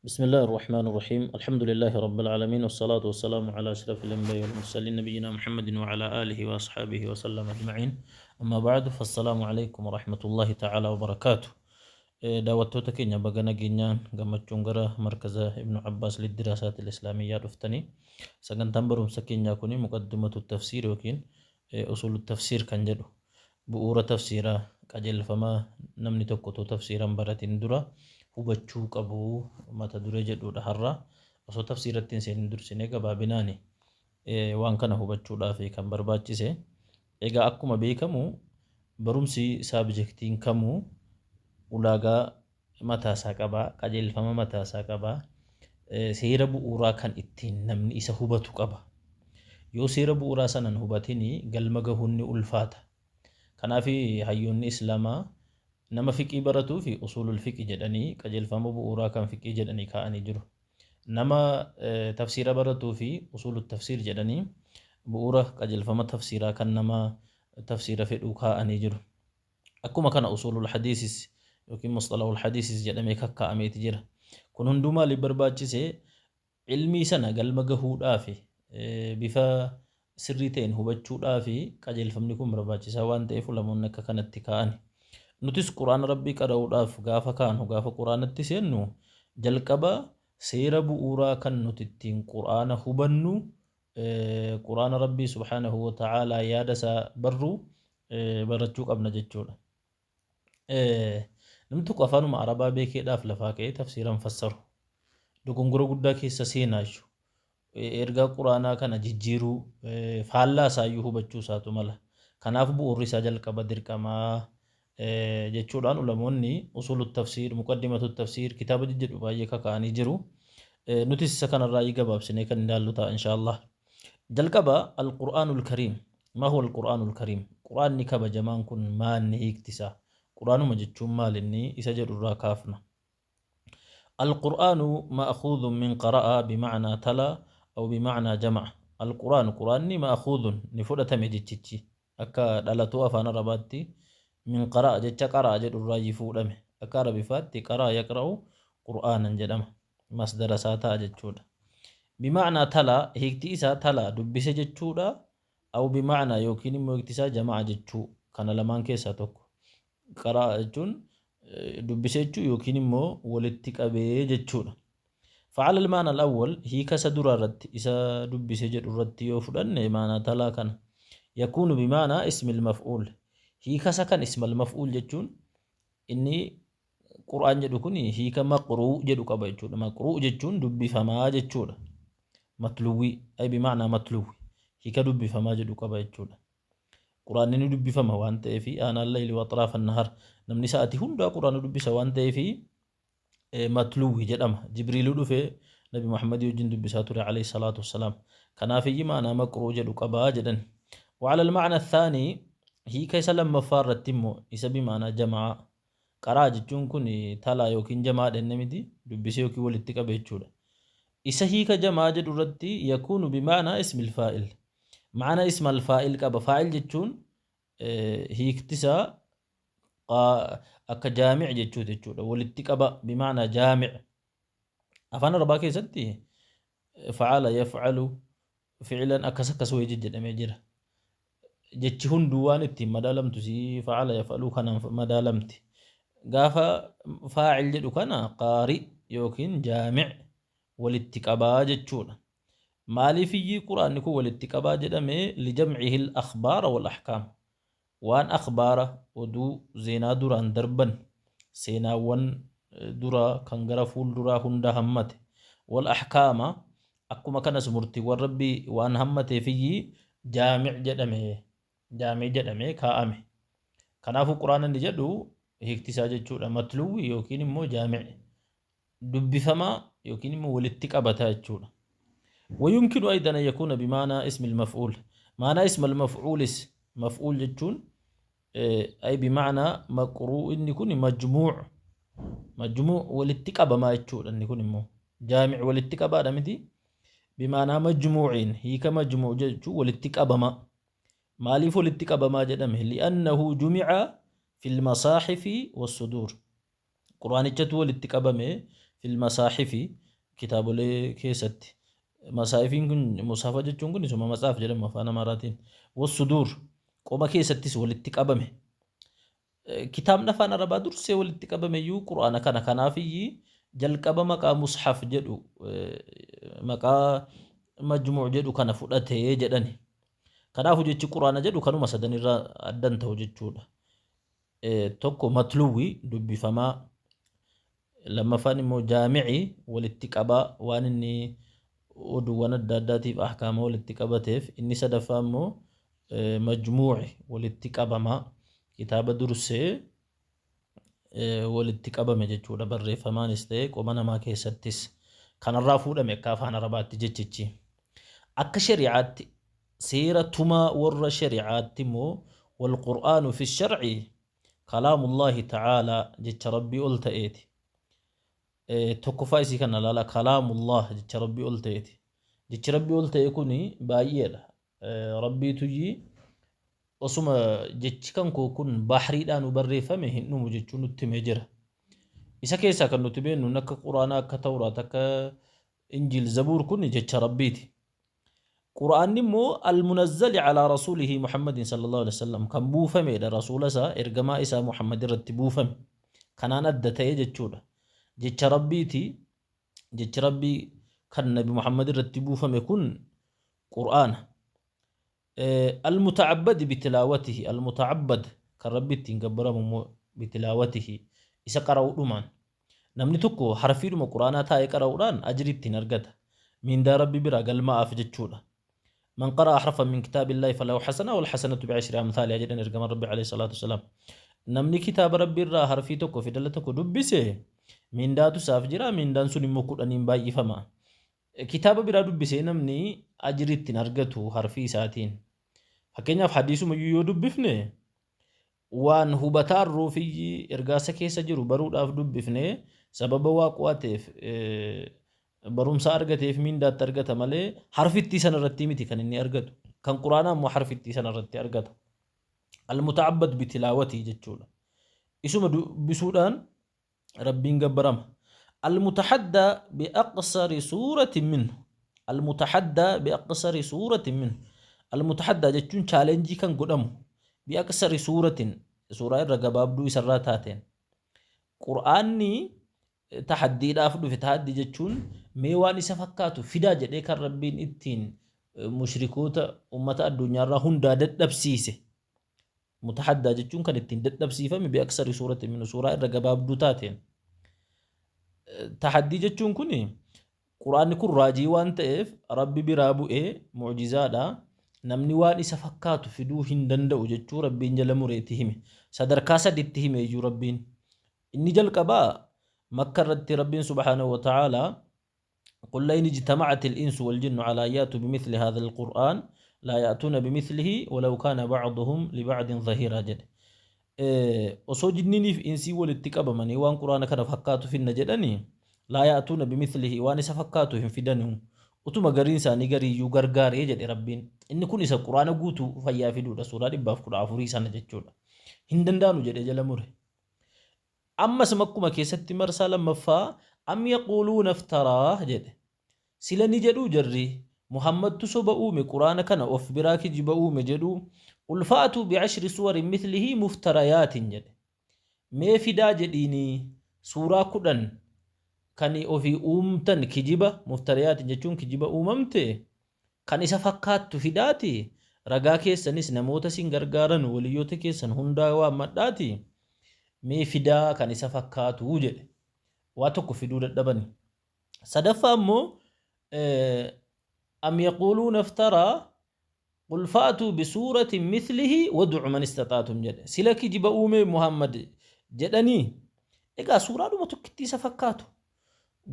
بسم الله الرحمن الرحيم الحمد لله رب العالمين والصلاة والسلام على أشرف الأنبياء والمرسلين نبينا محمد وعلى آله وأصحابه وسلم أجمعين أما بعد فالسلام عليكم ورحمة الله تعالى وبركاته. Daawwattoota keenya, baga nageenyaan gammachuun gara markaza Ibnu Abbaas Liddiraasaat Islaamiyyaa dhuftanii. Sagantaan barumsa keenyaa kun muqaddimatu tafsiir yookiin usulu tafsiir kan jedhu, bu'uura tafsiiraa, qajeelfama namni tokko otoo tafsiiran baratin dura hubachuu qabu mata duree jedhudha. Har'a osoo tafsiiratti hin seenin dursinee gabaabinaani waan kana hubachuudhaaf kan barbaachise. Egaa akkuma beekamu barumsi subjectiin kamuu ulaagaa mataasaa qabaa, qajeelfama mataasaa qabaa, seera bu'uuraa kan ittiin namni isa hubatu qaba. Yoo seera bu'uuraa sanan hubatinii galma gahuun ni ulfaata. Kanaaf hayyoonni Islaamaa nama fiqii baratuu fi usuulul fiqii jedhanii, qajeelfama bu'uuraa kan fiqii jedhanii kaa'anii jiru. Nama tafsiira baratuu fi usuulut tafsiir jedhanii, bu'uura qajeelfama tafsiiraa kan nama tafsiira fedhuu kaa'anii jiru. Akkuma kana usuulul hadiisis yookiin musxalahul hadiisis jedhamee kakkaa'ameeti jira. Kun hunduu maaliif barbaachise? Ilmii sana galma gahuudhaaf, bifa sirrii ta'een hubachuudhaaf qajeelfamni kun barbaachisaa waan ta'eef ulamoonni akka kanatti kaa'ani. Nutis Quraana Rabbii qara'uudhaaf gaafa kaanu, gaafa Quraanatti seennu, jalqaba seera bu'uuraa kan nuti ittiin Quraana hubannu, Quraana Rabbii subhaanahu wa ta'aalaa yaada isaa barru barachuu qabna jechuudha. Namni tokko afaanuma Arabaa beekeedhaaf lafaa ka'ee tafsiiran fassaru. Dogongora guddaa keessa seenaa jechuudha. Ergaa Quraanaa kana jijjiiruu, faallaa isaayyuu hubachuu isaatu mala. Kanaaf bu'uurri isaa jalqaba dirqamaa jechuudhaan ulamoonni usuulu tafsiir, muqaddimatu tafsiir kitaaba jijjedhu baay'ee kaka'anii jiru. Nutis isa kanarraa gabaabsinee kan ilaallu ta'a inshaallah. Jalqaba al-Qur'aanul Kariim. ما هو القرآن الكريم؟ Qur'aanni kabajamaan kun maanni hiikti isaa? Qur'aanuma jechuun maal inni isa jedhu irraa kaafna. القرآن مأخوذ من قرأ بمعنى تلا أو بمعنى جمع. القرآن قرآني مأخوذ ni fudhatame jechichi akka dhalatuu afaan Arabaatti من قرأ jecha قرأ jedhu irraa fuudhame. Akka Arabifaatti قرأ يقرأ قرآنا jedhama, masdara isaa ta'a jechuudha. بمعنى تلا hiikti isaa تلا dubbise jechuudha. أو بمعنى yookiin immoo hiikti isaa جمع jechuu. Kana lamaan keessaa tokko. قرأ jechuun dubbise jechuu yookiin immoo walitti qabee jechuudha. فعلى المعنى الأول hiika isa dura irratti, isa dubbise jedhu irratti yoo fudhanne, معنى تلا kana يكون بمعنى اسم المفعول. Hiika isa kan اسم المفعول jechuun inni Qur'aan jedhu kun hiika مقروء jedhu qaba jechuudha. مقروء jechuun dubbifamaa jechuudha. متلو أي بمعنى متلو hiika dubbifamaa jedhu qaba jechuudha. Quraanni ni dubbifama waan ta'eef, آناء الليل وأطراف النهار, namni sa'atii hundaa Quraana dubbisa waan ta'eef متلو jedhama. Jibriiluu dhufee Nabi Muhammad wajjin dubbisaa ture عليه الصلاة والسلام. Kanaafiyyi معنى مقروء jedhu qabaa jedhan. وعلى المعنى الثاني hiika isa lammaffaa irratti immoo isa بمعنى جمع. قرأ jechuun kun تلا yookiin جمع dhenne miti, dubbisee yookiin walitti qabe jechuudha. Isa hiika جمع jedhu irratti يكون بمعنى اسم الفاعل. معنى اسم الفاعل qaba. فاعل jechuun hiikti isaa akka جامع jechuuti jechuudha. Walitti qaba, بمعنى جامع. Afaan Arabaa keessatti فعل يفعل فعلا akkas akkas wayii jedhamee jira. Jechi hunduu waan ittiin madaalamtu si فعل يفعل kanaan madaalamti. Gaafa فاعل jedhu kana قارئ yookiin جامع, walitti qabaa jechuudha. Maaliifiyyi Quraanni kun walitti qabaa jedhame? لجمعه الأخبار والأحكام. Waan أخبار, oduu zeenaa duraan darban, seenaawwan duraa kan gara fuulduraa hunda hammate. والأحكام akkuma kanas murtiiwwan Rabbii waan hammateefiyyi جامع jedhame, جامع jedhame kaa'ame. Kanaafuu Quraana inni jedhu hiikti isaa jechuudha متلو yookiin immoo جامع, dubbifamaa yookiin immoo walitti qabataa jechuudha. ويمكن أيضا أن يكون بمعنى اسم المفعول. معنى اسم المفعول مفعول jechuun أي بمعنى مقروء. Inni kun مجموع, مجموع walitti qabamaa jechuudha. Inni kun immoo جامع walitti qabaadha miti, بمعنى مجموع hiika مجموع jechuu, walitti qabama. Maaliif walitti qabamaa jedhame? لأنه جمع في المصاحف والصدور. Quraanichatu walitti qabame. Fil masaahifi, kitaabolee keessatti. Masaahifiin kun, mushafa jechuun kun isuma matsaaf jedhamu afaan Amaaraatiin. Wassuduur, qoma keessattis walitti qabame. Kitaabni afaan Arabaa dursee walitti qabame iyyuu Qur'aana kana. Kanaafiyyi jalqaba maqaa mushaf jedhu, maqaa majmuu jedhu kana fudhatee jedhani. Kanaafuu jechi Qur'aana jedhu kanuma sadanirraa addan ta'u jechuudha. Tokko matluwwi, dubbifamaa, lammaffaan immoo jaamici, walitti qabaa, waan inni oduuwwan adda addaatiif ahkaama walitti qabateef, inni sadaffaa immoo majmuuci, walitti qabamaa, kitaaba dursee walitti qabame jechuudha, barreeffamaanis ta'e qoma namaa keessattis. Kanarraa fuudhame akka afaan Arabaatti jechichi. Akka shari'aatti, seera tumaa warra shari'aatti immoo, walqur'aanu fi sharci kalaamullaahi ta'aalaa, jecha Rabbii ol ta'eeti. Tokkoffaa isii kana laala, kalaamullah, jecha Rabbii ol ta'eeti. Jechi Rabbii ol ta'e kuni baay'eedha. Rabbiituyyii osuma jechi kan koo kun bahriidhaan barreeffame hin dhumu jechuun nutti himee jira. Isa keessaa kan nuti beeknu akka Quraanaa, akka Tawraat, akka Injiil, Zabuur kun jecha Rabbiiti. Quraanni immoo almunazzali alaa rasuulihi Muhammadin sallallahu alaihi wasallam, kan buufamedha, rasuula isaa, ergamaa isaa Muhammad irratti buufame. Kanaan adda ta'e jechuudha. Jecha Rabbiiti. Jechi Rabbii kan Nabi Muhammad irratti buufame kun Qur'aana. Almutacabbadi bitilaawatihi, almutacabbad, kan Rabbi ittiin gabbaramu immoo, bitilaawatihi, isa qara'uudhumaan. Namni tokko harfiidhuma Qur'aanaa taa'ee qara'uudhaan ajrii ittiin argata. Mindaa Rabbi biraa galmaa'aaf jechuudha. Man qara'a harfan min kitaabillaahi falahu hasana wal hasanatu bi'ashri amthaalihaa jedhan ergamaan Rabbi alayhi salaatu wasalaam. Namni kitaaba Rabbi irraa harfii tokko, fidala tokko dubbise, mindaatu isaaf jira, mindaan sun immoo 10n baay'ifama. Kitaaba biraa dubbisee namni ajrii ittiin argatu harfii isaatiin. Fakkeenyaaf, hadiisumayyuu yoo dubbifne, waan hubataan ruufiyyi ergaasa keessa jiru baruudhaaf dubbifne, sababa waa qo'ateef, barumsa argateef mindaatti argata malee harfittii sana irratti miti kan inni argatu. Kan Quraanaa immoo harfittii sana irratti argata. Almuta'abbad bitilaawatii jechuudha. Isuma dubbisuudhaan Rabbiin gabbarama. Almutahaddaa biaqsari suuratin minhu. Almutahaddaa biaqsari suuratin minhu. Almutahaddaa jechuun chaalenjii kan godhamu, biaqsari suuratin, suuraa irra gabaabduu isarraa taateen. Qur'aanni tahaddiidhaaf dhufe. Tahaddii jechuun mee waan isa fakkaatu fidaa jedhee kan Rabbiin ittiin mushrikoota ummata addunyaarraa hundaa dadhabsiise. Mutahaddaa jechuun kan ittiin dadhabsiifame, bi'aksari suuratin minhu, suuraa irra gabaabduu taateen. Tahaddii jechuun kun Qur'aanni kun raajii waan ta'eef Rabbi biraa bu'ee mu'jizaadha. Namni waan isa fakkaatu fiduu hin danda'u jechuu Rabbiin jala mureeti hime. Sadarkaa saditti hime iyyuu Rabbiin. Inni jalqabaa Makka irratti Rabbiin subhaanahu wa ta'aalaa قل لئن اجتمعت الإنس والجن على أن يأتوا بمثل هذا القرآن لا يأتون بمثله ولو كان بعضهم لبعض ظهيرا jedhe. Osoo jinniiniif insii walitti qabamanii waan Qur'aana kana fakkaatu finna jedhanii, laa ya'tuuna bimithlihi, waan isa fakkaatu hin fidanu, utuma gariin isaanii gariiyyuu gargaaree jedhe Rabbiin. Inni kun isa Qur'aana guutuu fayyaa fiduudha, suuraa 114 sana jechuudha. Hin danda'anu jedhee jala mure. Ammas Makkuma keessatti marsaa lammaffaa am yaquuluuna iftaraah jedhe. Sila ni jedhuu jarri, Muhammadtu soba uume, Qur'aana kana of biraa kijiba uume jedhuu? Qul fa'atuu bi'ashri suwarin mithlihi muftarayaatin jedhe. Mee fidaa jedhiinii suuraa 10 kan ofii uumtan kijiba, muftarayaatin jechuun kijiba uumamte, kan isa fakkaattu fidaati, ragaa keessanis namoota isin gargaaranu waliyyoota keessan hundaa waammadhaati mee fidaa kan isa fakkaatu jedhe. Waa tokko fiduu dadhabani. Sadaffaa immoo am yaquuluuna iftaraa qul fa'atuu bisuuratin mithlihi wad'u man istaxaatum jedhe. Sila kijiba uume Muhammad jedhanii, egaa suuraadhuma tokkittii isa fakkaatu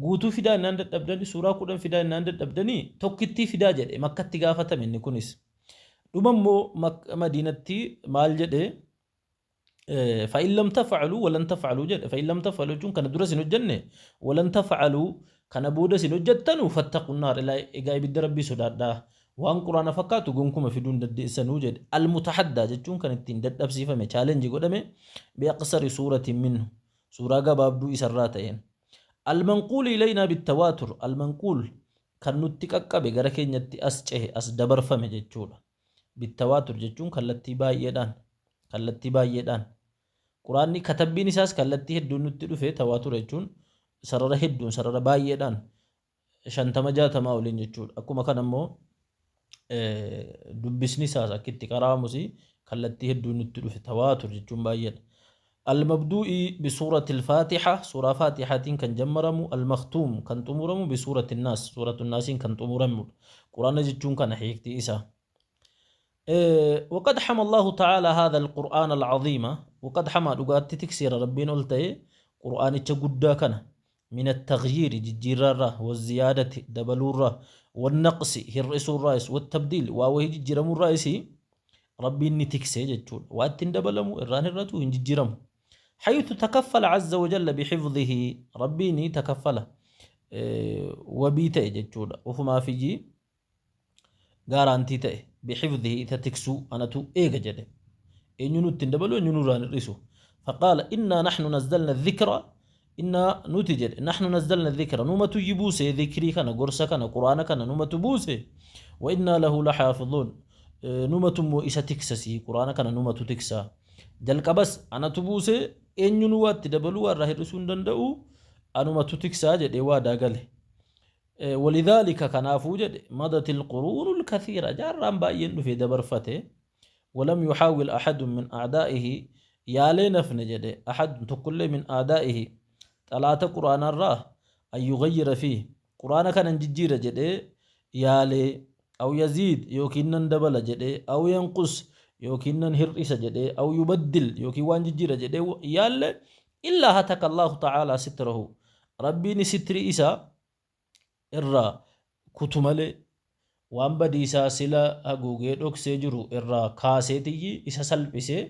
guutuu fidaa innaan dadhabdanii, suuraa 10 fidaa innaan dadhabdanii, tokkittii fidaa jedhe Makkatti gaafatame inni kunis. Dhuma immoo Madiinatti maal jedhe? Fa'in lam taf'aluu walan taf'aluu jedhe. Fa'in lam taf'aluu jechuun kana dura isin hojjenne, walan taf'aluu, kana booda isin hojjettanu, fattaqun naar, egaa ibidda Rabbii sodaadhaa, waan Quraana fakkaatu gonkuma fiduu hin dandeessanuu jedhe. Almutahaddaa jechuun kan ittiin dadhabsiifame, challenge godhame, biaqsari suuratin minhu, suuraa gabaabduu isarraa ta'een. Almanquul ilaynaa bittawaatur, almanquul kan nutti qaqqabe, gara keenyatti as cehe, as dabarfame jechuudha. Bittawaatur jechuun kallattii baay'eedhaan, kallattii baay'eedhaan. Quraanni katabbiin isaas kallattii hedduun nutti dhufe. Tawaatur jechuun sarara hedduun, sarara baay'eedhaan, 50 60 oliin jechuudha. Akkuma kana immoo dubbisni isaas akka itti qara'amus kallattii hedduun nutti dhufe. Tawaatur jechuun baay'eedha. Almabduu'i bisuurati alfaatiha, suuraa faatihaatiin kan jammaramu, almaktuum kan xumuramu, bisuurati naas, suuratu naasiin kan xumuramudha. Quraana jechuun kana hiiktii isaa. وقد حمى الله تعالى هذا القرآن العظيم، وقد حمى dhugatti tikseera Rabbiin ol ta'e qur'aanicha guddaa kana، من التغيير jijjiirarra، والزيادة dabaluurra، والنقص hir'isuurraas، والتبديل waa wahii jijjiiramurraas Rabbiin ni tiksee jechuudha. Waa ittiin dabalamu, irraan hir'atu, hin jijjiiramu. حيث تكفل عز وجل بحفظه، Rabbiin تكفل wabii ta'e jechuudha. Ofumaafiyyi guarantee ta'e، بحفظه isa tiksuu, anatu eega jedhe. Eenyu nutti hin dabalu, eenyu nurraan hir'isu. فقال إنا نحن نزلنا الذكر، إنا nuti jedhe، نحن نزلنا الذكر numatu buuse dhikrii kana, gorsa kana, quraana kana numatu buuse، وإنا له لحافظون numatu immoo isa tiksasii, quraana kana numatu tiksa. Jalqabas anatu buuse, eenyuun waa itti dabaluu, waa irraa hir'isuu hin danda'u, anumatu tiksaa jedhee waadaa gale. ولذلك kanaafuu jedhe، مضت القرون الكثيرة jaarraan baay'een dhufee dabarfate، ولم يحاول أحد من أعدائه yaalee nafne jedhe، أحد tokkollee، من أعدائه xalaata quraanarraa، أن يغير فيه quraana kanan jijjiira jedhee yaalee، أو يزيد yookiin nan dabala jedhee، أو ينقص yookiin nan hir'isa jedhee، أو يبدل yookiin waan jijjiira jedhee yaalle، إلا هتك الله تعالى ستره Rabbiin sitri isaa irraa kutu malee, waan badiisaa sila haguugee dhoksee jiru irraa kaaseetiyyi isa salphisee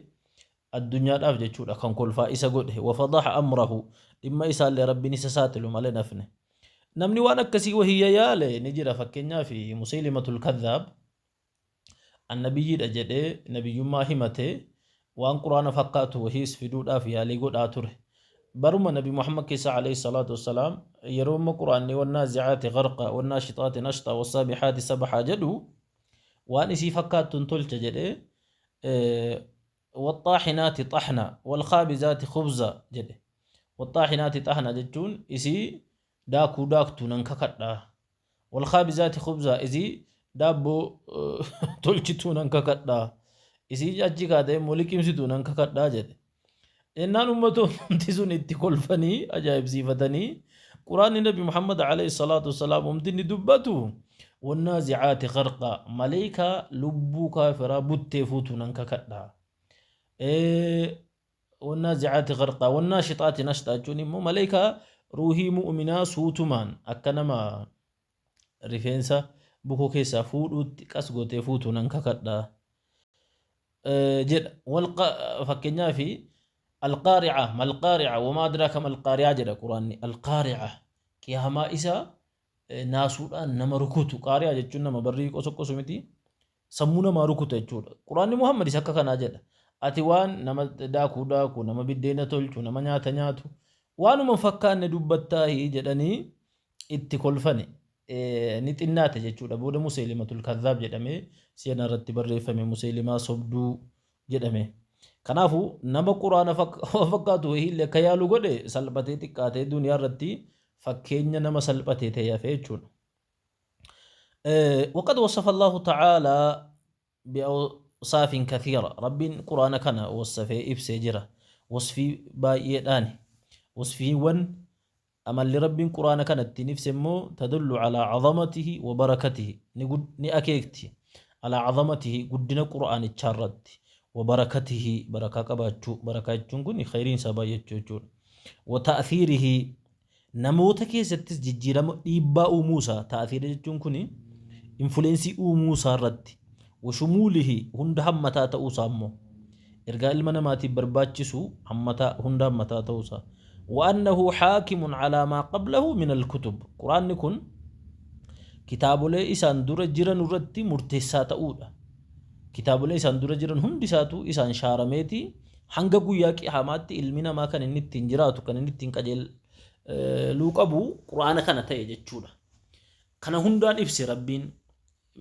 addunyaadhaaf jechuudha kan kolfaa isa godhe. وفضح أمره dhimma isaallee Rabbiin isa saaxilu malee nafne. Namni waan akkasii wahiyya yaale ni jira. Fakkeenyaaf Musaylimatul Kadhaab annabiyyiidha jedhee nabiyyummaa himate, waan quraana fakkaatu wahiis fiduudhaaf yaalii godhaa ture. Baruma Nabi Muhammad keessa عليه الصلاة والسلام yeroo amma quraanni والنازعات غرقا والناشطات نشطا والسابحات سبحا jedhu waan isii fakkaattuun tolcha jedhee والطاحنات طحنا والخابزات خبزا jedhe. والطاحنات طحنا jechuun isii daakuu daaktuu nan kakadha, والخابزات خبزا isii daabboo tolchituu nan kakadha, isii achi kaatee immoo liqimsituu nan kakadhaa jedhe. Jennaan ummatoonni sun itti kolfanii ajaa'ibsiifatanii, quraanni Nabi Muhammad عليه الصلاة والسلام umti inni dubbatu والنازعات غرقا maleekaa lubbuu kaafiraa buttee fuutu nan kakadha. والنازعات غرقا والناشطات نشطا jechuun immoo maleekaa ruuhii mu'minaa suutumaan akka nama rifeensa bukoo keessaa fuudhuutti qas gootee fuutu nan kakadha jedha. Fakkeenyaaf القارعة ما القارعة وما أدراك ما القارعة jedha quraanni. القارعة qiyaamaa isa naasuudhaan nama rukutu. قارعة jechuun nama barrii qosoqosu miti, sammuu namaa rukuta jechuudha. Quraanni Muhammadis akka kanaa jedha. Ati waan nama daakuu daaku, nama biddeena tolchu, nama nyaata nyaatu waanuma fakkaanne dubbattaahi jedhanii itti kolfane. Ni xinnaate jechuudha. Booda Musaylimatul Kadhaab jedhamee seenaa irratti barreeffame, Musaylimaa sobduu jedhame. Kanaafuu nama quraana fakkaatu wahiillee akka yaalu godhe salphatee xiqqaatee duniyaa irratti fakkeenya nama salphatee ta'e hafe jechuudha. وقد وصف الله تعالى بأوصاف كثيرة، Rabbiin quraana kana wasafee ibsee jira. Wasfii baay'eedhaani. Wasfiiwwan amalli Rabbiin quraana kana ittiin ibse immoo تدل على عظمته وبركته ni akeekti، على عظمته guddina qur'aanichaa irratti، وبركته barakaa qabaachuu, barakaa jechuun kun khayriin isaa baay'achuu jechuudha، وتأثيره namoota keessattis jijjiirama dhiibbaa uumuusaa, تأثير jechuun kun influence uumuusaa irratti، وشموله hunda hammataa ta'uusaa immoo ergaa ilma namaatiif barbaachisu hammataa, hunda hammataa ta'uusaa، وأنه حاكم على ما قبله من الكتب quraanni kun kitaabolee isaan dura jiran irratti murteessaa ta'uudha. Kitaabolee isaan dura jiran hundi isaatu isaan shaarameeti hanga guyyaa qiyaamaatti ilmi namaa kan inni ittiin jiraatu, kan inni ittiin luu qabu Qur'aana kana ta'e jechuudha. Kana hundaan ibse Rabbiin.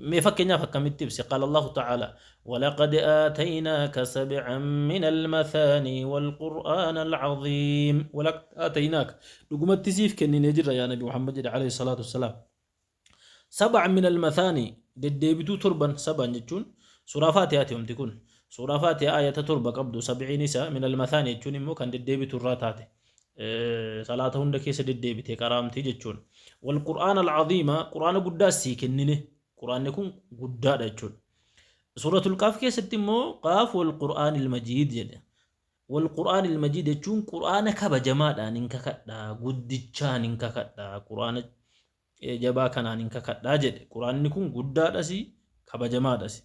Mee fakkeenyaaf akkamitti ibse? Qaala Allahu ta'ala: walaqad aataynaaka sab'an min almathaani walqur'aana alcaziim. Walaqad aataynaaka, dhugumatti siif kenninee jirra yaa Nabi Muhammad jedhe alayhi salaatu wassalaam. Sab'an min almathaani, deddeebituu torban. Sab'an jechuun suuraa Faatihaati. Homti kun suuraa Faatihaa ayata 7 qabdu. Sab'iin isa min almathaani jechuun immoo kan deddeebitu irraa taate, salaata hunda keessa deddeebite qaraamti jechuun. Walqur'aana alcaziima, qur'aana guddaas sii kennine. Qur'aanni kun guddaadha jechuudha. Suuratul Qaaf keessatti immoo qaaf wal qur'aanil majiid jedhe. Wal qur'aanil majiid jechuun qur'aana kabajamaadhaan hin kakadha, guddichaan hin kakadha, qur'aana jabaa kanaan hin kakadhaa jedhe. Qur'aanni kun guddaadhas, kabajamaadhas.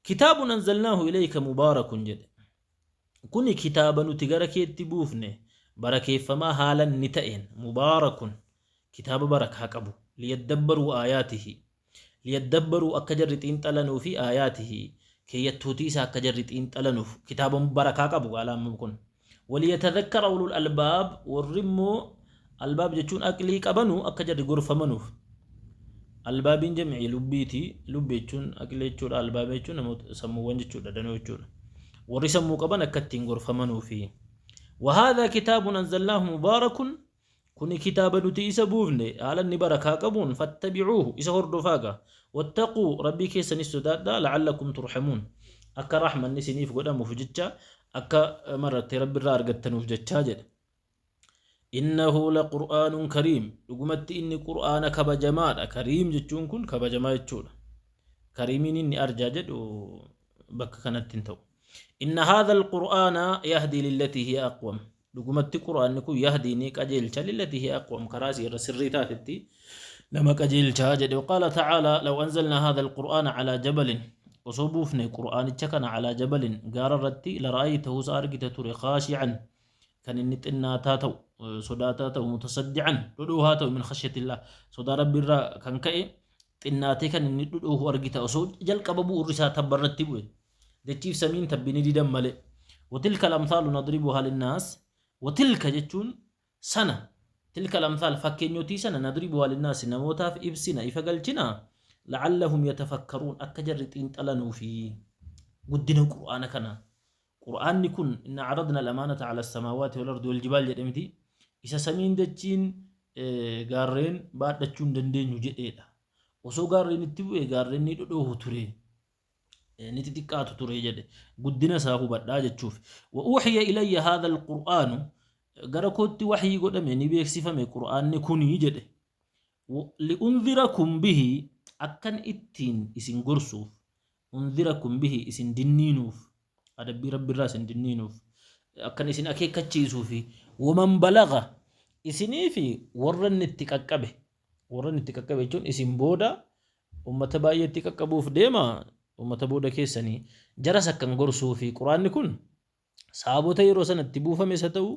Kitaabun anzalnaahu ilayka mubaarakun jedhe. Kuni kitaaba nuti gara keetti buufne, barakeeffamaa haalan ni ta'een. Mubaarakun, kitaaba barakaa qabu. Liyaddabbaruu aayaatihi, liyaddabbaruu, akka jarri xiinxalanuu fi aayaatihi, keeyyattuutii isaa akka jarri xiinxalanuuf kitaaba barakaa qabu qaalaan kun. Waliyatadhakkara ulul albaab, warri immoo albaab jechuun aqlii qabanu akka jarri gorfamanuuf. Albaabiin jam'ii lubbiiti. Lubbi jechuun aqlii jechuudha. Albaab jechuun namoota sammuuwwan jechuudha, danuu jechuudha. Warri sammuu qaban akka ittiin gorfamanuufi. وهذا كتاب أنزلناه مبارك، kuni kitaaba nuti isa buufne haala inni barakaa qabuun. فاتبعوه، isa hordofaaga. واتقوا، rabbii keessanis sodaadhaa. لعلكم ترحمون، akka rahmanni isiniif godhamuuf jecha, akka marattee rabbi irraa argattanuuf jechaa jedhe. إنه لقرآن كريم، dhugumatti inni qur'aana kabajamaadha. كريم jechuun kun kabajamaa jechuudha. Kariimiin inni arjaa jedhu bakka kanatti hin ta'u. إن هذا القرآن يهدي للتي هي أقوم، dhugumatti qur'aanni kun يهدي, ni qajeelcha, للتي هي أقوم, karaa irra sirrii taatetti nama qajeelchaa jedhe. وقال تعالى: لو أنزلنا هذا القرآن على جبل, osoo buufne qur'aanicha kana على جبل, gaara irratti, لرأيته, isa argite ture, خاشعا, kan inni xinnaataa ta'u, sodaataa ta'u, متصدعا, dhudhuuhaa ta'u, من خشية الله, sodaa rabbi irraa kan ka'e xinnaatee kan inni dhudhuuhu argita, osoo jalqaba bu'uurri isaa tabba irratti bu'e, dachiif samiin tabbi ni didan malee. وتلك الأمثال نضربها للناس. وتلك jechuun sana. تلك الأمثال, fakkeenyotii sana, نضربها للناس, namootaaf ibsina, ifa galchina, لعلهم يتفكرون, akka jarri xiinxalanuu fi guddina qur'aana kana. Qur'aanni kun إنا عرضنا الأمانة على السماوات والأرض والجبال jedhamti. Isa samiin, dachiin, gaarreen baadhachuu hin dandeenyu jedheedha. Osoo gaarreen itti bu'e gaarreen ni dhodhoohu ture, ni xixiqqaatu ture jedhe. Guddina isaa hubadhaa jechuuf. وأوحي إلي هذا القرآن, gara kootti waxyii godhame, ni beeksifame qur'aanni kunii jedhe. لأنذركم به, akkan ittiin isin gorsuuf. أنذركم به, isin dinniinuuf, adabbii rabbiirraa isin dinniinuuf, akkan isin akeekkachiisuufi. ومن بلغ, isinii fi warra inni itti qaqqabe. Warra inni itti qaqqabe jechuun isin booda ummata baay'eetti qaqqabuuf deema, ummata booda keessanii jaras akkan gorsuu fi. Quraanni kun saabota yeroo sanatti buufame isa ta'u,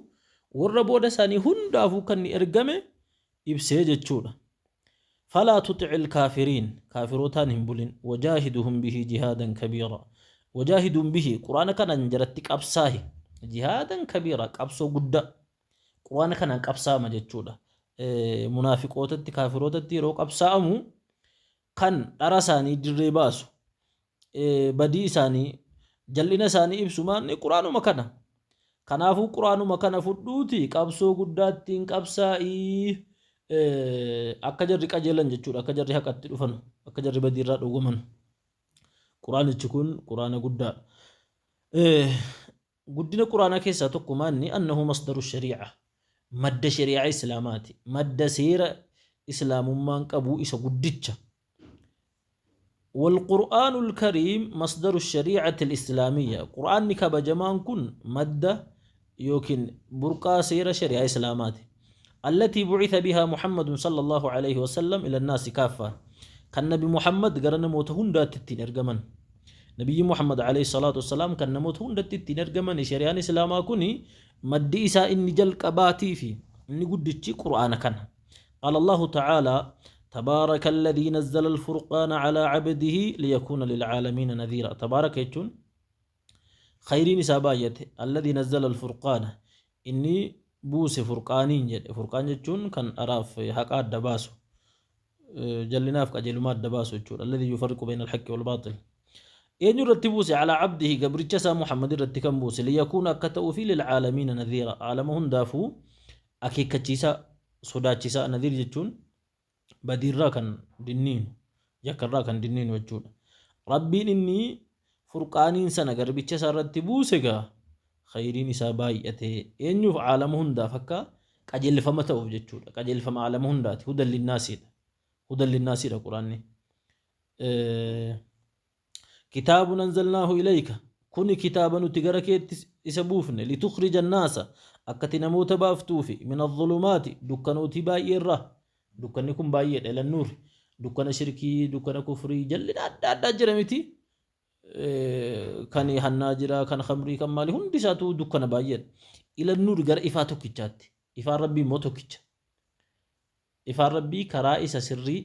warra booda isaanii hundaafuu kan inni ergame ibsee jechuudha. فلا تطع الكافرين, kaafirotaan hin bulin. وجاهدهم به جهادا كبيرا. وجاهدهم به, quraana kanaan jaratti qabsaahi. جهادا كبيرا, qabsoo guddaa quraana kanaan qabsaama jechuudha. Munaafiqootatti, kaafirootatti yeroo qabsaa'amu kan dhara isaanii dirree baasu, badii isaanii, jal'ina isaanii ibsu maanni quraanuma kana. Kanaafuu quraanuma kana fudhuuti qabsoo guddaattiin qabsaa'ii, akka jarri qajeelan jechuudha, akka jarri haqatti dhufan, akka jarri badiirraa dhowwaman. Quraanichi kun quraana guddaadha. Guddina quraanaa keessaa tokko maanni? أنه مصدر الشريعة, madda shari'aa islaamaati, madda seera islaamummaan qabu isa guddicha. والقرآن الكريم مصدر الشريعة الإسلامية، قرآن كبجمان كن مادة يمكن برقا سير شريعة إسلامات، التي بعث بها محمد صلى الله عليه وسلم إلى الناس كافة، kan nabi Muhammad gara namoota hundaatti ittiin ergaman. Nabiyyi Muhammad عليه الصلاة والسلام kan namoota hundatti ittiin ergaman shari'aan islaamaa kuni maddi isaa inni jalqabaatii fi inni guddichi qur'aana kana. قال الله تعالى: تبارك الذي نزل الفرقان على عبده ليكون للعالمين نذيرا. تبارك jechuun khayriin isaa baay'ate. الذي نزل الفرقان, inni Buuse furqaaniin jedhe. Furqaan jechuun kan dharaaf haqa adda baasu, jallinaaf qajeelummaa adda baasu jechuudha. Alladhii yufarriqu bayna alhaqqi wal baaxil. Eenyu irratti buuse? Calaa cabdihi, gabricha isaa Muhammad irratti kan buuse. Liyakuuna, akka ta'uufi, lilcaalamiina nadhiira, aalama hundaafuu akeekkachiisa, sodaachisaa. Nadhiir jechuun badiirraa kan dinniinu, yakkarraa kan dinniinu jechuudha. Rabbiin inni furqaaniin sana garbicha isaa irratti buuse gaa khayriin isaa baay'ate eenyuuf? Aalama hundaaf akka qajeelfama ta'uuf jechuudha. Qajeelfama aalama hundaati. Hudan linnaasiidha. Hudan linnaasiidha Quraanni. Kitaabun anzalnaahu ilayka, kuni kitaaba nuti gara keetti isa buufne, litukhrija annaasa, akkati namoota baaftuufi, min adh-dhulumaati, dukkanootii baay'eerraa. Dukkanni kun baay'eedha. Ilan nuur, dukkana shirkii, dukkana kufrii, jallina adda addaa jira miti? Kan hannaa jira, kan khamrii, kan maali, hundi isaatu dukkana baay'eedha. Ilan nuur, gara ifaa tokkichaatti. Ifaan Rabbii immoo tokkicha. Ifaan Rabbii karaa isa sirrii,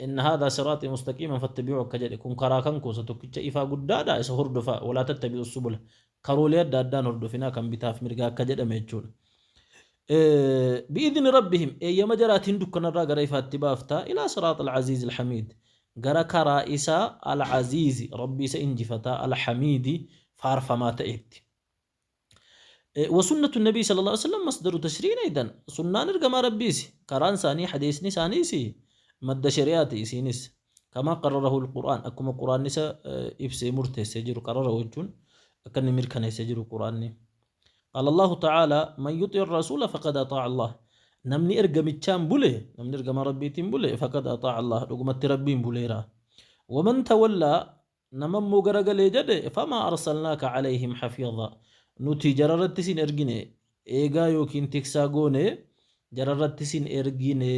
inna haadhaa siraaxii mustaqiiman fattabi'uu akka jedhe, kun karaa kan koosa tokkicha ifaa guddaadha, isa hordofaa, walaa tattabi'u subula, karoolee adda addaan hordofinaa kan bitaaf mirgaa akka jedhame jechuudha. Bi'idni rabbihim, eeyyama jaraatiin dukkanarraa gara ifaatti baaftaa, ilaa siraax al-aziiz al-hamiid, gara karaa isaa al-aziizi, Rabbii isa injifataa, al-hamiidi, faarfamaa ta'etti. وسنة النبي صلى الله عليه وسلم مصدر تشريع أيضا، sunnaan ergamaa Rabbiis, karaan isaanii, hadiisni isaaniis madda shari'aati isiinis. كما قرره القرآن, akkuma Quraanni isa ibsee murteessee jiru. قرره jechuun akka inni mirkaneessee jiru Quraanni. قال الله تعالى: من يطع الرسول فقد أطاع الله, namni ergamichaan bule, namni ergamaa Rabbiitiin bule, فقد أطاع الله, dhugumatti Rabbiin buleera. ومن تولى, nama immoo garagalee jedhe, فما أرسلناك عليهم حفيظا, nuti jararratti sin ergine, eegaa yookiin tiksaa goone jararratti sin ergine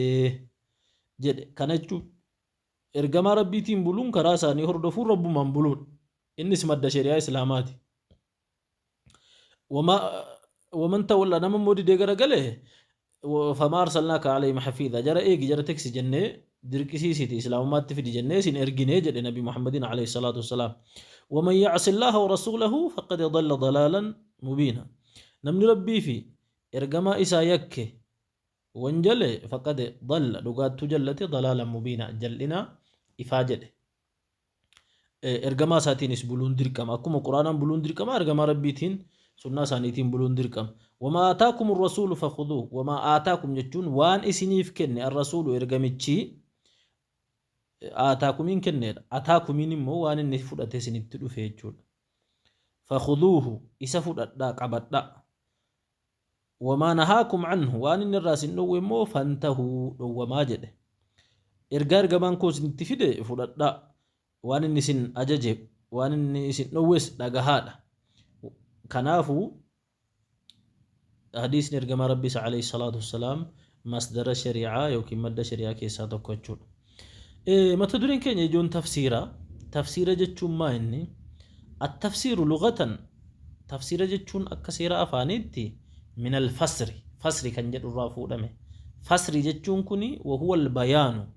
jedhe. Kana jechuun ergamaa Rabbiitiin buluun, karaa isaanii hordofuun, Rabbumaan buluudha. Innis madda shari'aa Islaamaati. ومن تولى, nama immoo didee garagale, فما أرسلناك عليهم حفيظا, jara eegi, jara tiksi jennee, dirqisiisiti Islaamummaatti fidi jennee sin ergine jedhe Nabi Muhammadin عليه الصلاة والسلام. ومن يعص الله ورسوله فقد ضل ضلالا مبينا, namni Rabbii fi ergamaa isaa yakke, wanjale, فقد ضل, dhugaattuu jallate, ضلالا مبينا, jal'ina ifaa jedhe. Ergamaa isaatiinis buluun dirqama. Akkuma Quraanaan buluun dirqama, ergamaa Rabbiitiin, sunnaa isaaniitiin buluun dirqama. وما آتاكم الرسول فخذوه. وما آتاكم jechuun waan isiniif kenne, الرسول, ergamichi, آتاكم iin kenneedha. آتاكم iin immoo waan inni fudhate isinitti dhufe jechuudha. فخذوه, isa fudhadhaa, qabadhaa. وما نهاكم عنه, waan inni irraa isin dhowwe immoo, فانتهوا, dhowwamaa jedhe. Ergaa ergamaan koo isinitti fide fudhadhaa, waan inni isin ajaje, waan inni isin dhowwes dhagahaadha. Kanaafuu hadiisni ergamaa Rabbii عليه الصلاة والسلام masdara shari'aa yookiin madda shari'aa keessaa tokko jechuudha. Mata dureen keenya ijoon tafsiira. Tafsiira jechuun maa inni? التفسير لغة, tafsiira jechuun akka seera afaaniitti, من الفسر, فسر kan jedhu irraa fuudhame. فسر jechuun kuni وهو البيان,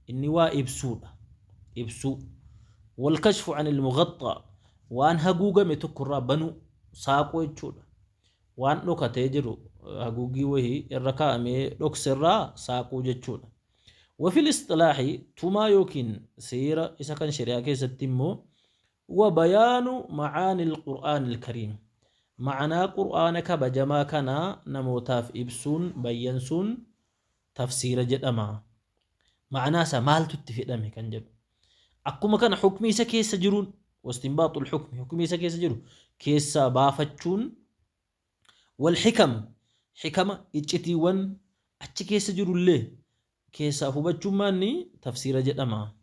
inni waa ibsuudha. Ibsuu. والكشف عن المغطى, waan haguugame tokko irraa banuu, saaquu jechuudha. Waan dhokatee jiru, haguuggii wahii irra kaa'amee dhokserraa saaquu jechuudha. وفي الاصطلاح, tumaa yookiin seera isa kan shari'aa keessatti immoo, وبيان معاني القرآن الكريم, ma'anaa Qur'aana kabajamaa kanaa namootaaf ibsuun, bayyansuun tafsiira jedhama. Ma'anaa isaa, maaltu itti fedhame kan jedhu. Akkuma kana hukmii isa keessa jiruun, واستنباط الحكم, hukmii isa keessa jiru keessaa baafachuun, والحكم, xikama, iccitiiwwan achi keessa jirullee keessaa hubachuun maanni tafsiira jedhama.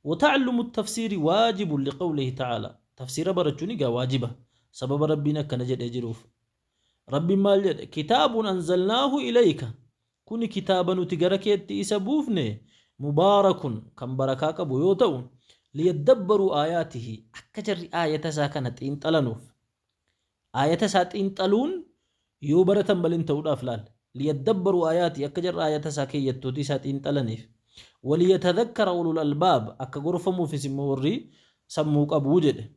وتعلم التفسير واجب لقوله تعالى, tafsiira barachuun egaa waajiba, sababa Rabbiin akkana jedhee jiruuf. Rabbiin maal jedhe? كتاب أنزلناه إليك, kuni kitaaba nuti gara keetti isa buufne, مبارك, kan barakaa qabu yoo ta'u, ليدبروا آياته, akka jarri aayata isaa kana xiinxalanuuf. Aayata isaa xiinxaluun yoo baratan balin ta'uudhaaf laal. ليدبروا آياته, akka jarri aayata isaa, keeyyattoota isaa xiinxalaniif. وليتذكر أولو الألباب, akka gorfamuufis immoo warri sammuu qabuu jedhe.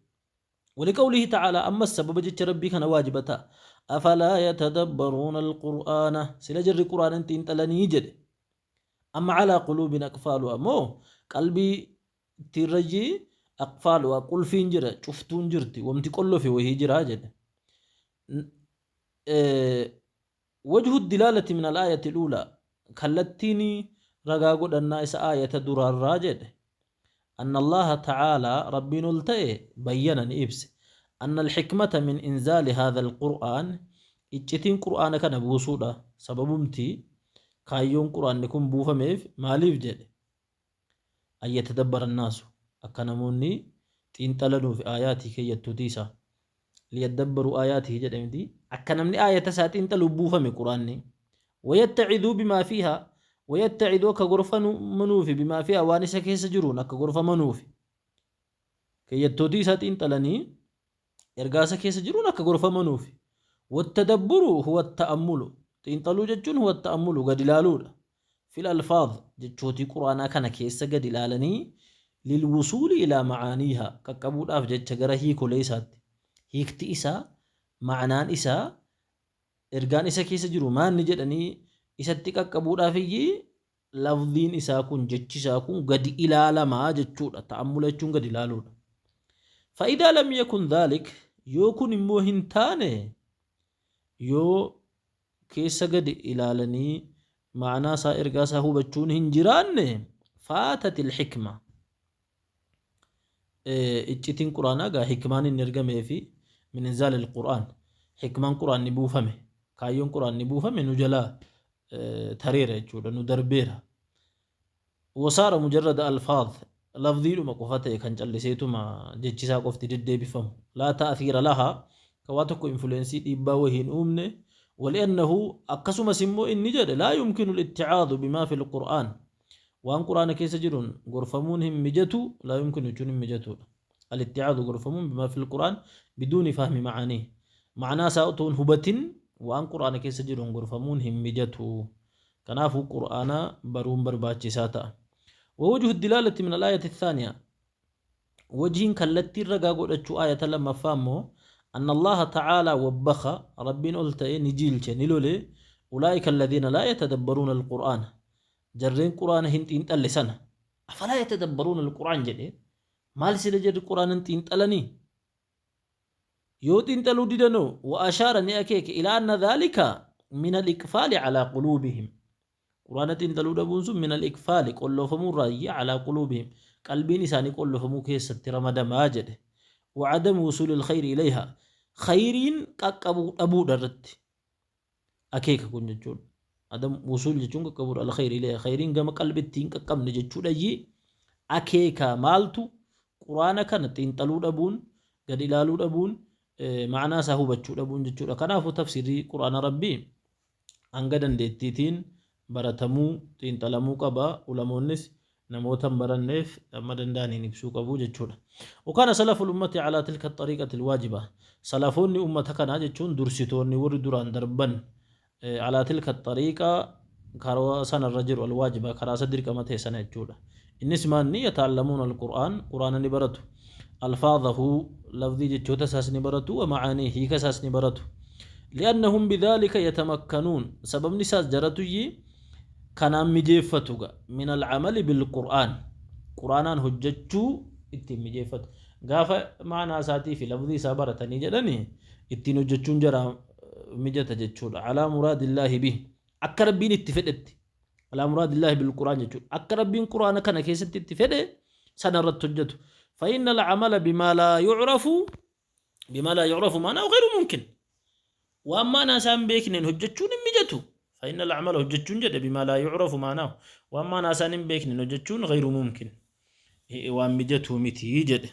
ولقوله تعالى, ammas sababa jecha Rabbii kana waajibata. Afalaa yatadabbaruuna alqur'aana sila jarri qur'aana hin xiinxalanii jedhe. Amma calaa quluubin aqfaaluha moo qalbii ittiirrayyi aqfaaluha qulfiin jira cuftuun jirti wamti qollofe wahii jira jedhe. Wajhu dilaalati min al-aayati al-uulaa kallattiin ragaa godhannaa isa aayata duraarraa jedhe. Anna Allaaha ta'aalaa Rabbiin ol ta'e bayyana ni ibse. Anna al-hikmata min inzaali haadha al-qur'aan iccitiin qur'aana kana buusuudha sababumti kaayyoon qur'aanni kun buufameef maaliif jedhe. An yatadabbara annaasu akka namoonni xiinxalanuufi aayaatii keeyyattuutii isaa. Liyaddabbaruu aayaatihi jedhe miti akka namni aayata isaa xiinxaluuf buufame qur'aanni. Wayattaciduu bimaa fiihaa wayattaciduu akka gorfamanuufi bimaa fiihaa waan isa keessa jiruun akka gorfamanuufi. Keeyyattootii isaa xiinxalanii ergaa isa keessa jiruun akka gorfamanuufi. Wattadabburu huwa ta'ammulu xiinxaluu jechuun huwa ta'ammulu gad ilaaluudha. Fil alfaaz jechootii qur'aanaa kana keessa gad ilaalanii lilwusuuli ilaa ma'aaniihaa qaqqabuudhaaf jecha gara hiikolee isaatti. Hiikti isaa, ma'anaan isaa, ergaan isa keessa jiru maanni jedhanii isatti qaqqabuudhaafiyyi lafziin isaa kun jechi isaa kun gadi ilaalamaa jechuudha. Ta'ammula jechuun gadi ilaaluudha. Fa'idaa lam yakun dhaalik yoo kun immoo hin taane yoo keessa gadi ilaalanii ma'anaa isaa ergaa isaa hubachuun hin jiraanne faatatil hikma. Iccitiin quraanaa gaa hikmaan inni ergamee fi min inzaalil qur'aan hikmaan quraanni buufame kaayyoon quraanni buufame nu jalaa tareera jechuudha nu darbeera. Wasaara mujarrada alfaaz lafziidhuma qofa ta'e kan calliseetuma jechisaa qofti deddeebifamu. Laa ta'athiira lahaa kan waa tokko infuleensii dhiibbaa wahii hin uumne. Wali'annahu akkasumas immoo inni jedhe laa yumkinu litticaadu bimaa fi lqur'aan waan qur'aana keessa jiruun gorfamuun hin mijatu laa yumkinu jechuun hin mijatuudha. Alitticaadu gorfamuun bimaa fi lqur'aan biduuni fahmi macaanii ma'anaa isaa otoo hin hubatin waan qur'aana keessa jiruun gorfamuun hin mijatu. Kanaafuu qur'aana baruun barbaachisaa ta'a. Wawajhu dilaalati min al-aayati thaaniya wajhiin kallattiin ragaa godhachuu aayata lammaffaa immoo anna Allaha ta'aalaa wabbakha Rabbiin ol ta'e ni jiilche ni lole ulaa'ika alladhiina laa yatadabbaruuna al-qur'aana jarreen qur'aana hin xiinxalle sana afalaa yatadabbaruuna al-qur'aan jedhe maal sila jarri qur'aana hin xiinxalanii Yoo xiinxaluu didanoo, wa ashaara ni akeeke ilaa anna dhaalika min al-iqfaali alaa quluubihim. Qur'aana xiinxaluu dhabuun sun min al-iqfaali qolloofamuu irraayyi alaa quluubihim qalbiin isaanii qollofamuu keessatti ramadamaa jedhe. Wa adamu wusuuli al-khayri ilayha khayriin qaqqabuu dhabuudha irratti akeeka kun jechuudha. Adam wusuul jechuun qaqqabuudha al-khayri ilayha khayriin gama qalbitti hin qaqqabne jechuudhayyi akeeka maaltu quraana kana xiinxaluu dhabuun gad ilaaluu dhabuun ma'anaa isaa hubachuu dhabuun jechuudha. Kanaafuu tafsiirri quraana rabbii hanga dandeettiitiin baratamuu xiinxalamuu qaba. Ulamoonnis namoota hin baranneef amma danda'aniin ibsuu qabu jechuudha. Wakaana salaful ummati alaa tilka xariiqati alwaajiba. Salafoonni ummata kanaa jechuun dursitoonni warri duraan darban alaa tilka xariiqa karaa sanarra jiru alwaajiba karaa isa dirqama ta'e sana jechuudha. Innis maanni yata'allamuuna alqur'aan qur'aana ni baratu. Alfaadhahu lafdii jechoota isaas ni baratu wa macaanii hiika isaas ni baratu. Li'annahum bidhaalika yatamakkanuun sababni isaas jaratuyyi kanaan mijeeffatu ga min alcamali bilqur'aan qur'aanaan hojjechuu ittiin mijeeffatu gaafa ma'anaa isaatii fi lafzii isaa baratanii jedhani ittiin hojjechuun jaraa mijata jechuudha alaa muraadillaahi bih akka rabbiin itti fedhetti alaa muraadillaahi bilqur'aan jechuudha akka rabbiin qur'aana kana keessatti itti fedhe sana irratti hojjetu fa inna alcamala bimaa laa yucrafu bimaa laa yucrafu ma'anaahu ghayru mumkin waan ma'anaa isaa hin beekneen hojjechuun hin mijatu fa inna al'amala hojjechuun jedhe bimaa laa yucrafu ma'anaahu waan ma'anaa isaan hin beekneen hojjechuun ghayru mumkin waan mijatuu miti jedhe.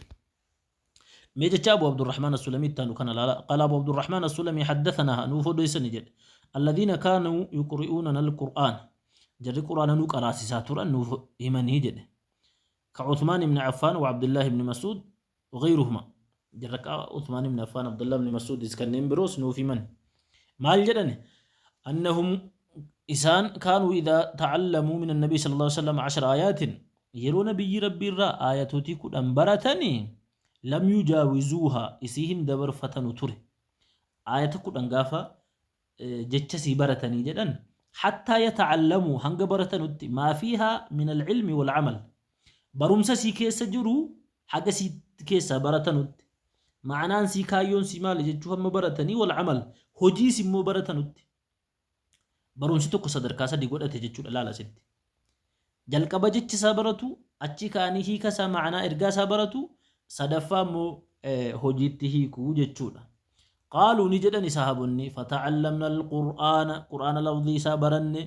Mee jecha Abu Abdurrahmaan As-Sulamii itti aanu kana laala. Qaala Abu Abdurrahmaan As-Sulamii haddathanaa nuuf odeessani jedhe. Alladhiina kaanuu yuqri'uunana al-Qur'aan. Jarri Qur'aana nu qaraasisaa turan nuuf himanii jedhe. Ka Uthmaan ibn Affaan wa Abdullahi ibn Mas'ud وغيرهما jarra akka Uthmaan ibn Affaan Abdullah ibn Mas'uudis kanneen biroos nuuf himan maal jedhan annahum isaan kaanuu idaa ta'allamuu min annabii sallallahu alaihi wasallam ashara aayaatin yeroo nabiyyi rabbii irraa aayatootii 10 baratani lam yujaawizuuha isii hin dabarfatanu ture. Aayata 10 gaafa jecha sii baratanii jedhan hattaa yata'allamuu hanga baratanutti maa fiihaa min alcilmi walcamal barumsa sii keessa jiru haga sii keessaa baratanutti ma'anaan sii kaayyoon sii maali jechuu hamma baratanii walcamal hojiis immoo baratanutti barumsi tokko sadarkaa sadii godhate jechuudha laala asitti. Jalqaba jecha isaa baratu, achii ka'anii hiika isaa ma'anaa ergaa isaa baratu, sadaffaa immoo hojiitti hiiku jechuudha. Qaaluu ni jedhani sahaabonni fata'allamna al-Qur'aana Qur'aana lafzii isaa baranne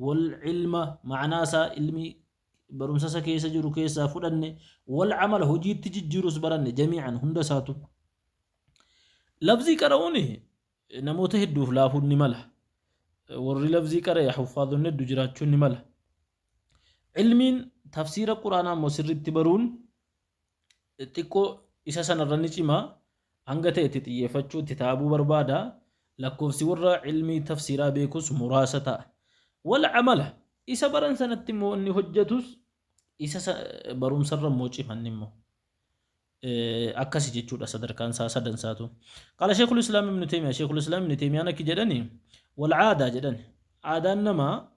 wal ilma ma'anaa isaa ilmi barumsa isa keessa jiru keessaa fudhanne wal amala hojiitti jijjiirus baranne jamii'an hunda isaatu. Lafzii qara'uun namoota hedduuf laafuun ni mala. Warri lafzii qara'e huffaadonni heddu jiraachuun ni mala. Ilmiin tafsiira Qur'aanaa immoo sirriitti baruun xiqqoo isa sanarra ni cima. Hanga ta'e itti xiyyeeffachuu itti taabuu barbaada. Lakkoofsi warra ilmii tafsiiraa beekus muraasa ta'a. Wal amala isa baran sanatti immoo inni hojjetus isa barumsarra immoo cima inni immoo. Akkasi jechuudha sadarkaan isaa sadan isaatu. Qaala Sheekul Islaam Ibn Taymiyaa Sheekul Islaam Ibn Taymiyaan akki jedhani wal aadaa jedhan aadaan namaa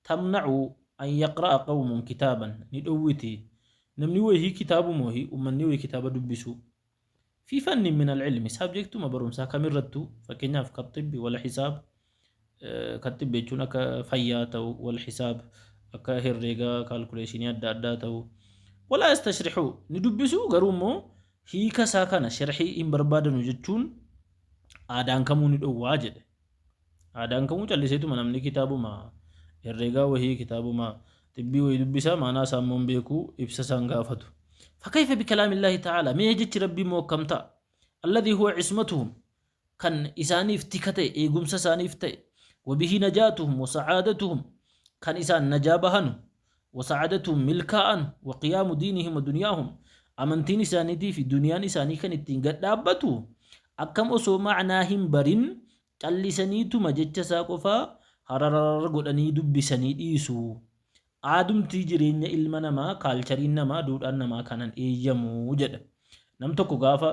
tamna'u an yaqra'a qawmun kitaaban ni dhowwiti namni wayii kitaabuma wayii ummanni wayii kitaaba dubbisuu fi fannin min al-ilmi saabjektuma barumsaa kamirrattuu fakkeenyaaf kaxibbi wal hisaab kaxibbi jechuun akka fayyaa ta'u wal hisaab akka herreegaa kaalkuleeshinii adda addaa ta'u walaa yastashrixuu ni dubbisu garuu immoo hiika isaa kana sharhii hin barbaadanu jechuun aadaan kamuu ni dhowwaa jedhe. Aadaan kamuu calliseetuma namni kitaabuma herreegaa wahii kitaabuma xibbii wahii dubbisa maanaa isaa immoo hin beeku ibsa isaan gaafatu. Fakayfa bikalaamillaahi ta'aalaa mee jechi rabbii immoo akkam ta'a? Alladhii huwa ismatuhum kan isaaniif tika ta'e eegumsa isaaniif ta'e wabihi najaatuhum wa sa'aadatuhum kan isaan najaa bahanu wa sa'aadatuhum milkaa'anu wa qiyaamu diinihim wa dunyaahum amantiin isaaniitii fi duniyaan isaanii kan ittiin gad dhaabbatu akkam osoo ma'naa hin barin callisaniituma jecha isaa qofaa harararar godhanii dubbisanii dhiisu. Aadumtii jireenya ilma namaa kaalchariin namaa duudhaan namaa kanan eeyyamu jedha. Nam tokko gaafa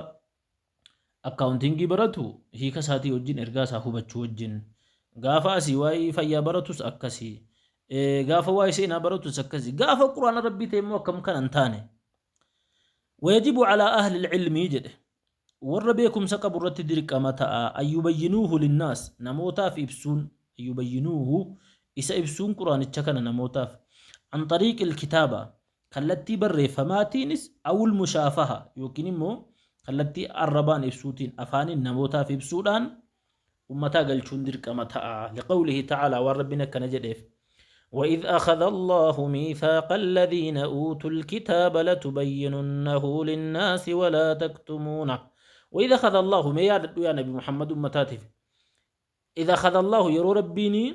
akkaawuntiingii baratu hiika isaatii wajjin ergaa isaa hubachuu wajjin gaafa asii waa'ee fayyaa baratus akkasii gaafa waa'ee seenaa baratus akkasii gaafa quraana rabbii ta'e immoo akkam kana hin taane. Wayajibu alaa ahli ilmii jedhe warra beekumsa qabu irratti dirqama ta'a ayyubayyinuuhu linnaas namootaaf ibsuun ayyubayyinuuhu isa ibsuun quraanicha kana namootaaf an xariiqil kitaaba kallattii barreeffamaatiinis awul mushaafaha yookiin immoo kallattii arrabaan ibsuutiin afaaniin namootaaf ibsuudhaan ummataa galchuun dirqama ta'a liqawlihi ta'aalaa waan rabbiin akkana jedheef وإذ أخذ الله ميثاق الذين أوتوا الكتاب لتبيننه للناس ولا تكتمونه وإذا أخذ الله ما يا نبي محمد أمتاتف إذا أخذ الله يرو ربيني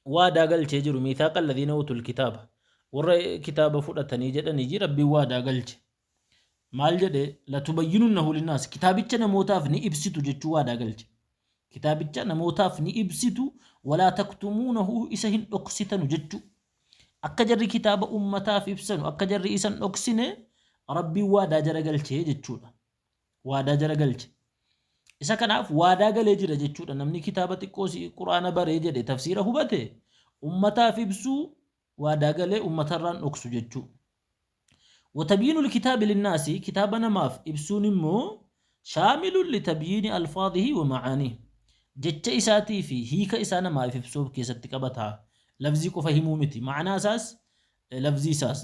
waadaa galchee jiru miithaaqa alladhiina utul kitaaba warra kitaaba fudhatanii jedhanii ji rabbiin waadaa galche maal jedhe latubayyinunnahu linnaas kitaabicha namootaaf ni ibsitu jechuu waadaa galche kitaabicha namootaaf ni ibsitu walaa taktumuunahu isa hin dhoksitanu jechuu akka jarri kitaaba ummataaf ibsanu akka jarri isa hin dhoksine rabbiin waadaa jara galchee jechuudha waadaa jara galche Isa kanaaf waadaa galee jira jechuudha. Namni kitaaba xiqqoo si Qur'aana baree jedhe tafsiira hubate ummataaf ibsuu waadaa galee ummatarraan dhoksu jechuu. Watabyiinul kitaabi linnaasi kitaaba namaaf ibsuun immoo shaamilun litabyiini alfaadhihi wa ma'aanihi. Jecha isaatii fi hiika isaa namaaf ibsuu of keessatti qabata. Lafzii qofa himuu miti. Ma'anaa isaas lafzii isaas.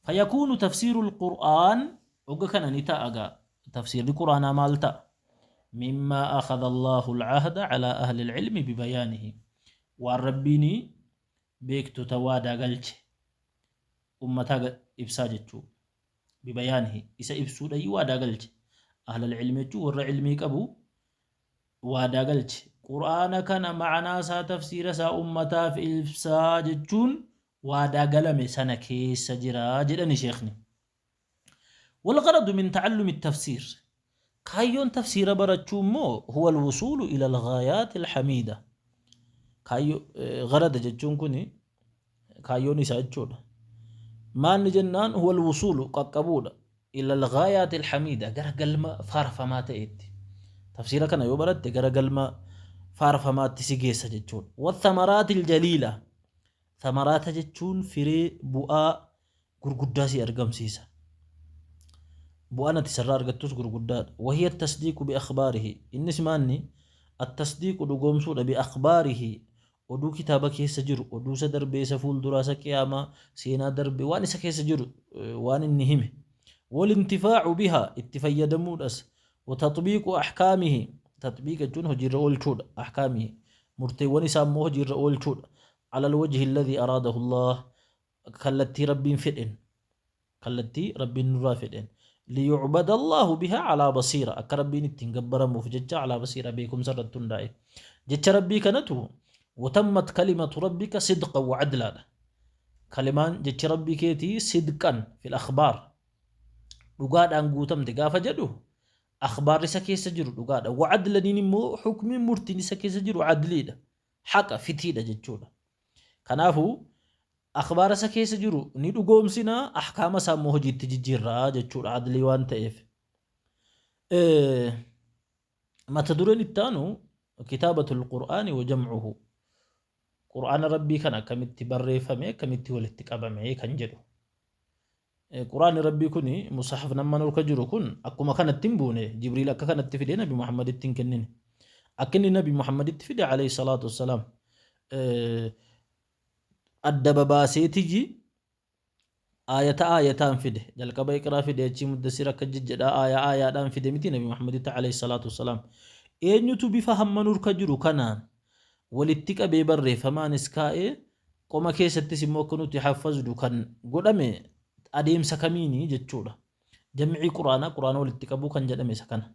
Fayakuunu tafsiirul Qur'aan ogga kana ni ta'a gaa. Tafsiirri Qur'aanaa maal ta'a? Mimmaa akhadha Allahu al-ahda ala ahli al-ilmi bibayaanihi. Waan Rabbiin beektota waadaa galche ummataa ibsaa jechuu. Bibayaanihi isa ibsuudhayi waadaa galche. Ahla al-ilmi jechuun warra ilmii qabu waadaa galche. Qur'aana kana ma'anaa isaa tafsiira isaa ummataaf ibsaa jechuun waadaa galame sana keessa jira jedhani sheekhni. Walgharadu min ta'allumi tafsiir kaayyoon tafsiira barachuu immoo huwa alwusuulu ila alghaayaati alhamiida kaayyo gharada jechuun kun kaayyoon isaa jechuudha maanni jennaan huwa alwusuulu qaqqabuudha ila alghaayaati alhamiida gara galma faarfamaa ta'etti Tafsiira kana yoo baratte gara galma faarfamaatti si geessa jechuudha. Wathamaraatil jaliila. Thamaraata jechuun firee bu'aa gurguddaa si argamsiisa. Bu'aan ati isarraa argattus gurguddaadha. Wahiya tasdiiqu bi akhbaarihi. Innis maanni attasdiiqu dhugoomsuudha bi akhbaarihi. Oduu kitaaba keessa jiru, oduu isa darbee, isa fuulduraa, isa qiyaamaa, seenaa darbe, waan isa keessa jiru, waan inni hime. Walintifaacu bihaa itti fayyadamuudhas. Wataxbiiqu ahkaamihi. Taxbiiq jechuun hojiirra oolchuudha. Ahkaamihi. Murteewwan isaa immoo hojiirra oolchuudha. Alal wajhi alladhii araadahu Allah. Kallattii Rabbiin fedhen. Kallattii Rabbiin nurraa fedhen. Liyucbada Allahu bihaa alaa basiira. Akka Rabbiin ittiin gabbaramuuf jecha alaa basiira beekumsa irratti hundaa'e. Jecha Rabbii kanatu watammat kalimatu rabbika sidqan wa cadlaadha. Kalimaan jechi Rabbii keetii sidqan fil akhbaar. Dhugaadhaan guutamte gaafa jedhu akhbaarri isa keessa jiru dhugaadha. Wa cadlaniin immoo hukmiin murtiin isa keessa jiru cadliidha. Haqa fitiidha jechuudha. Kanaafuu akhbaara isa keessa jiru ni dhugoomsina, ahkaama isaa immoo hojiitti jijjiirra jechuudha adlii waan ta'eef. Mata dureen itti aanu kitaabatul Qur'aani wa jam'uhu. Qur'aana Rabbii kana akkamitti barreeffame, akkamitti walitti qabame kan jedhu. Qur'aanni Rabbii kun musaxaf nama nurka jiru kun akkuma kanatti hin buune. Jibriil akka kanatti fidee Nabi Muhammaditti hin kennine. Akka inni Nabi Muhammaditti fide alayhi salaatu wassalaam adda babaaseetiyyi aayata aayataan fide. Jalqaba Iqraa fide, achii Muddassir akka jejjedhaa aayaa aayaadhaan fide miti Nabi Muhammaditti alayhi salaatu wassalaam. Eenyutu bifa hamma nurka jiru kanaan walitti qabee barreeffamaanis kaa'ee qoma keessattis immoo akka nuti haffaznu kan godhame adeemsa kamiini jechuudha. Jam'ii Qur'aanaa, Qur'aana walitti qabuu kan jedhame isa kana.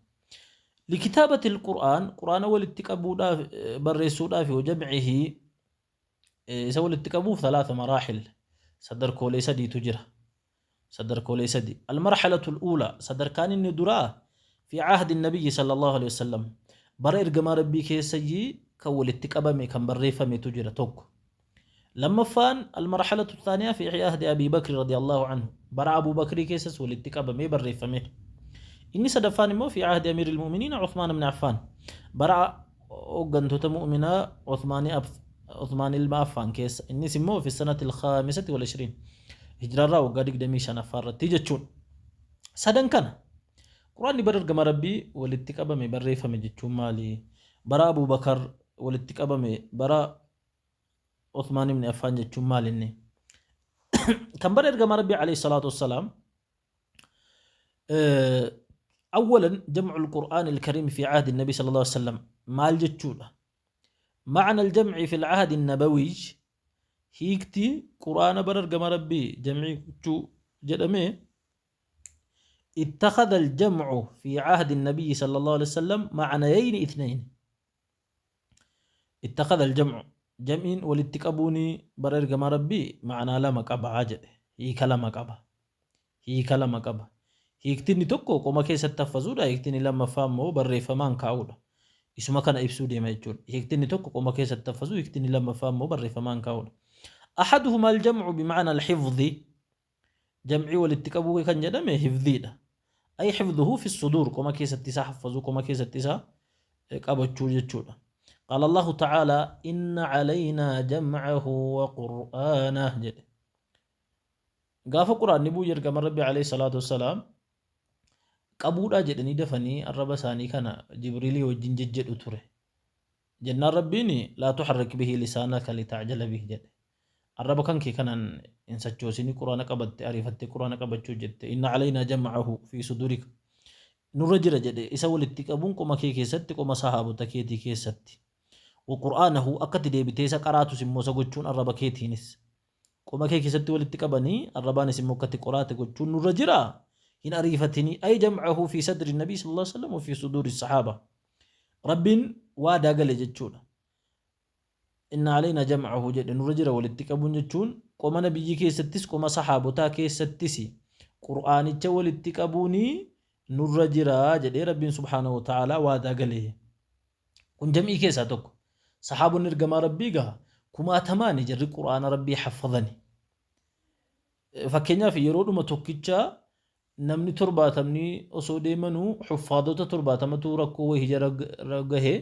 Likitaabatil Qur'aan, Qur'aana walitti qabuudhaaf, barreessuudhaaf yoo jam'ihii isa walitti qabuuf talaata maraaxil sadarkoolee sadiitu jira. Sadarkoolee sadi. Almarxalatul uulaa sadarkaan inni duraa fi ahdi nabiyyi sallallahu alaihi wasallam bara ergamaa Rabbii keessayyii kan walitti qabame kan barreeffametu jira tokko. Lammaffaan almarxalatu thaaniyaa fi ahdi Abii Bakri radiyallahu anhu bara Abuu Bakrii keessas walitti qabamee barreeffameera. Inni sadaffaan immoo fi ahdi Amiiril Mu'miniina Uthmaan ibn Affaan bara hooggantoota mu'minaa Uthmaan ilma Affaan keessa, innis immoo fi sanati alkhaamisati wal ishriin hijraarraa waggaa 25ffaa irratti jechuudha. Sadan kana Quraanni bara ergama Rabbii walitti qabame barreeffame jechuun maali? Bara Abuu Bakar walitti qabame, bara Uthmaan ibn Affaan jechuun maali inni? Kan bara ergama Rabbii alayhi salaatu wassalaam أولا جمع القرآن الكريم في عهد النبي صلى الله عليه وسلم maal jechuudha؟ معنى الجمع في العهد النبوي hiikti quraana bara ergama Rabbii jam'ii gochuu jedhame. اتخذ الجمع في عهد النبي صلى الله عليه وسلم معنيين اثنين. اتخذ الجمع jam'iin walitti qabuuni bara ergama Rabbii ma'anaa lama qaba jedhe, hiika lama qaba, hiika lama qaba. Hiiktinni tokko qoma keessatti haffazuudha, hiiktinni lammaffaa immoo barreeffamaan kaa'uudha. Isuma kana ibsuu deema jechuudha. Hiiktinni tokko qoma keessatti haffazuu, hiiktinni lammaffaa immoo barreeffamaan kaa'uudha. أحدهما الجمع بمعنى الحفظ jam'ii walitti qabuu kan jedhame hifdhiidha. أي حفظه في الصدور qoma keessatti isaa haffazuu, qoma keessatti isaa qabachuu jechuudha. قال الله تعالى إن علينا جمعه وقرآنه jedhe. Gaafa quraanni bu'u ergama Rabbi alayhi salaatu wassalaam qabuudhaa jedhanii dafanii arraba isaanii kana Jibriilii wajjin jejjedhu ture. Jennaan Rabbiin لا تحرك به لسانك لتعجل به jedhe. Arraba kan kee kanaan hin sochoosinii quraana qabatte ariifattee quraana qabachuu jette. إن علينا جمعه في صدورك. Nurra jira jedhe isa walitti qabuun qoma kee keessatti, qoma sahaabota keetii keessatti. وقرآنه akkatti deebitee isa qaraatus immoo isa gochuun arraba keetiinis. Qoma kee keessatti walitti qabanii arrabaanis immoo akkatti qoraate gochuun nurra jira. Hin ariifatinii. أي جمعه في صدر النبي صلى الله عليه وسلم وفي صدور الصحابة. Rabbiin waadaa gale jechuudha. إن علينا جمعه jedhe nurra jira walitti qabuun jechuun qoma nabiyyi keessattis qoma sahaabotaa keessattis qur'aanicha walitti qabuuni nurra jira jedhee Rabbiin سبحانه وتعالى waadaa gale. Kun jam'ii keessaa tokko. Sahaabonni ergamaa Rabbii gaha kumaatamaani jarri qur'aana Rabbii haffadhani. Fakkeenyaaf yeroodhuma tokkicha Namni torbaatamni osoo deemanuu huffaadota 70tu rakkoo wayii jara gahe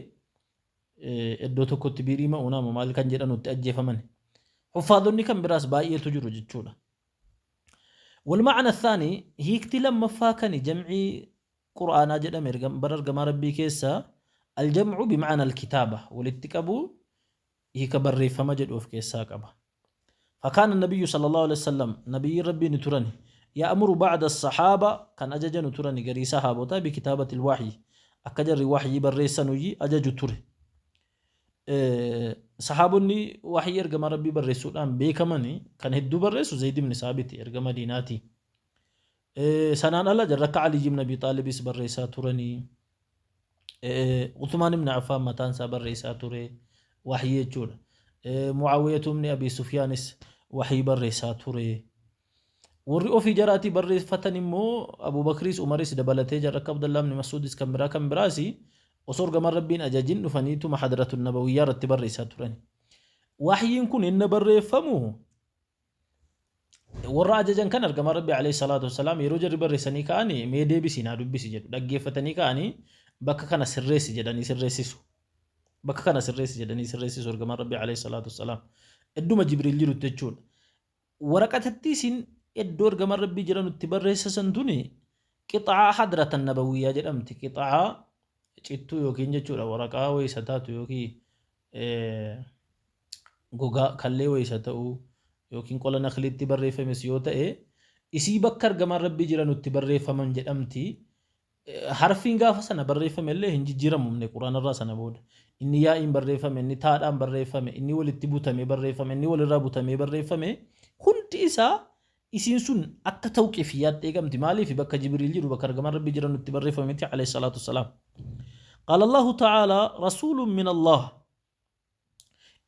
iddoo tokkotti biirii ma'uunaa moo maal kan jedhanutti ajjeefaman. Huffaadonni kan biraas baay'eetu jiru jechuudha. Walma'ana thaani hiikti lammaffaa kan jam'ii Qur'aanaa jedhame bara ergamaa Rabbii keessa aljam'u bima'ana alkitaaba walitti qabuu hiika barreeffama jedhu of keessaa qaba. Fakaana nabiyyu sallallahu alaihi wasallam nabiyyiin Rabbii ni turani ya'muru ba'da sahaaba kan ajajanu turani garii sahaabotaa bikitaabati alwahyi akka jarri wahyii barreessanuyyi ajaju ture. Sahaabonni wahyii ergamaa Rabbii barreessuudhaan beekamani kan hedduu barreessu Zayd ibn Saabiti erga Madiinaati. Sanaan ala jarri akka Aliyyi ibn Abi Xaalibis barreessaa turanii. Uthmaan ibn Affaan mataan isaa barreessaa ture wahyii jechuudha. Mu'aawiyatu ibn Abi Sufyaanis wahyii barreessaa ture. Warri ofii jaraatii barreeffatan immoo Abubakriis Umaris dabalatee jarri akka Abdallah ibn Mas'uudis kan biraa kan biraas osoo ergamaan Rabbiin ajajin dhufaniituma Hadratun Nabawiyyaa irratti barreessaa turan. Wahyiin kun inni barreeffamu Warra ajajan kan ergamaa Rabbii alayhi salaatu wassalaam yeroo jarri barreessanii ka'anii mee deebisi naa dubbisi jedhu. Dhaggeeffatanii ka'anii bakka kana sirreessi jedhanii sirreessisu. Bakka kana sirreessi jedhanii sirreessisu ergamaan Rabbii alayhi salaatu wassalaam. Idduma Jibriil jirutti jechuudha. Waraqatatti isin iddoo ergamaan Rabbii jiranutti barreessisan tuni qixa'aa hadratan nabawiyyaa jedhamti. Qixa'aa cittuu yookiin jechuudha waraqaa wayisa taatu yookiin gogaa kallee wayisa ta'u yookiin qola nakliitti barreeffames yoo ta'e isii bakka ergamaan Rabbii jiranutti barreeffaman jedhamti. Harfiin gaafa sana barreeffame illee hin jijjiiramumne Qur'aanarraa sana booda. Inni yaa'iin barreeffame, inni taadhaan barreeffame, inni walitti butamee barreeffame, inni walirraa butamee barreeffame hundi isaa isiin sun akka tawqiifiyyaatti eegamti. Maaliif bakka Jibriil jiru bakka ergamaan Rabbii jiranutti barreeffame miti alayhi salaatu wassalaam. Qaala Allahu ta'aalaa rasuulun min Allah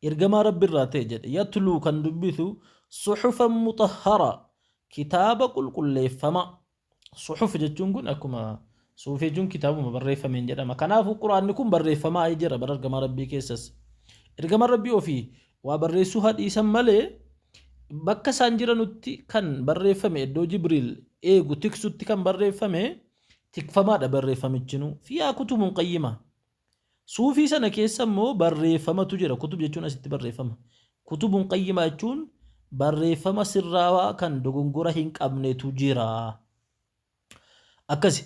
Ergamaa Rabbi irraa ta'e jedhe yatluu kan dubbisu suxufan mutahhara kitaaba qulqulleeffama. Suxuf jechuun kun akkuma suufii jechuun kitaabuma barreeffameen jedhama. Kanaafuu quraanni kun barreeffamaa jira bara ergamaa Rabbii keessas. Ergamaan Rabbii ofii waa barreessuu haa dhiisan malee bakka isaan jiranutti kan barreeffame iddoo Jibriil eegu tiksutti kan barreeffame tikfamaadha barreeffamichinuu. Fiyaa kutubun qayyima. Suufii sana keessa immoo barreeffamatu jira. Kutub jechuun asitti barreeffama. Kutubun qayyimaa jechuun barreeffama sirraawaa kan dogongora hin qabnetu jira. Akkasi.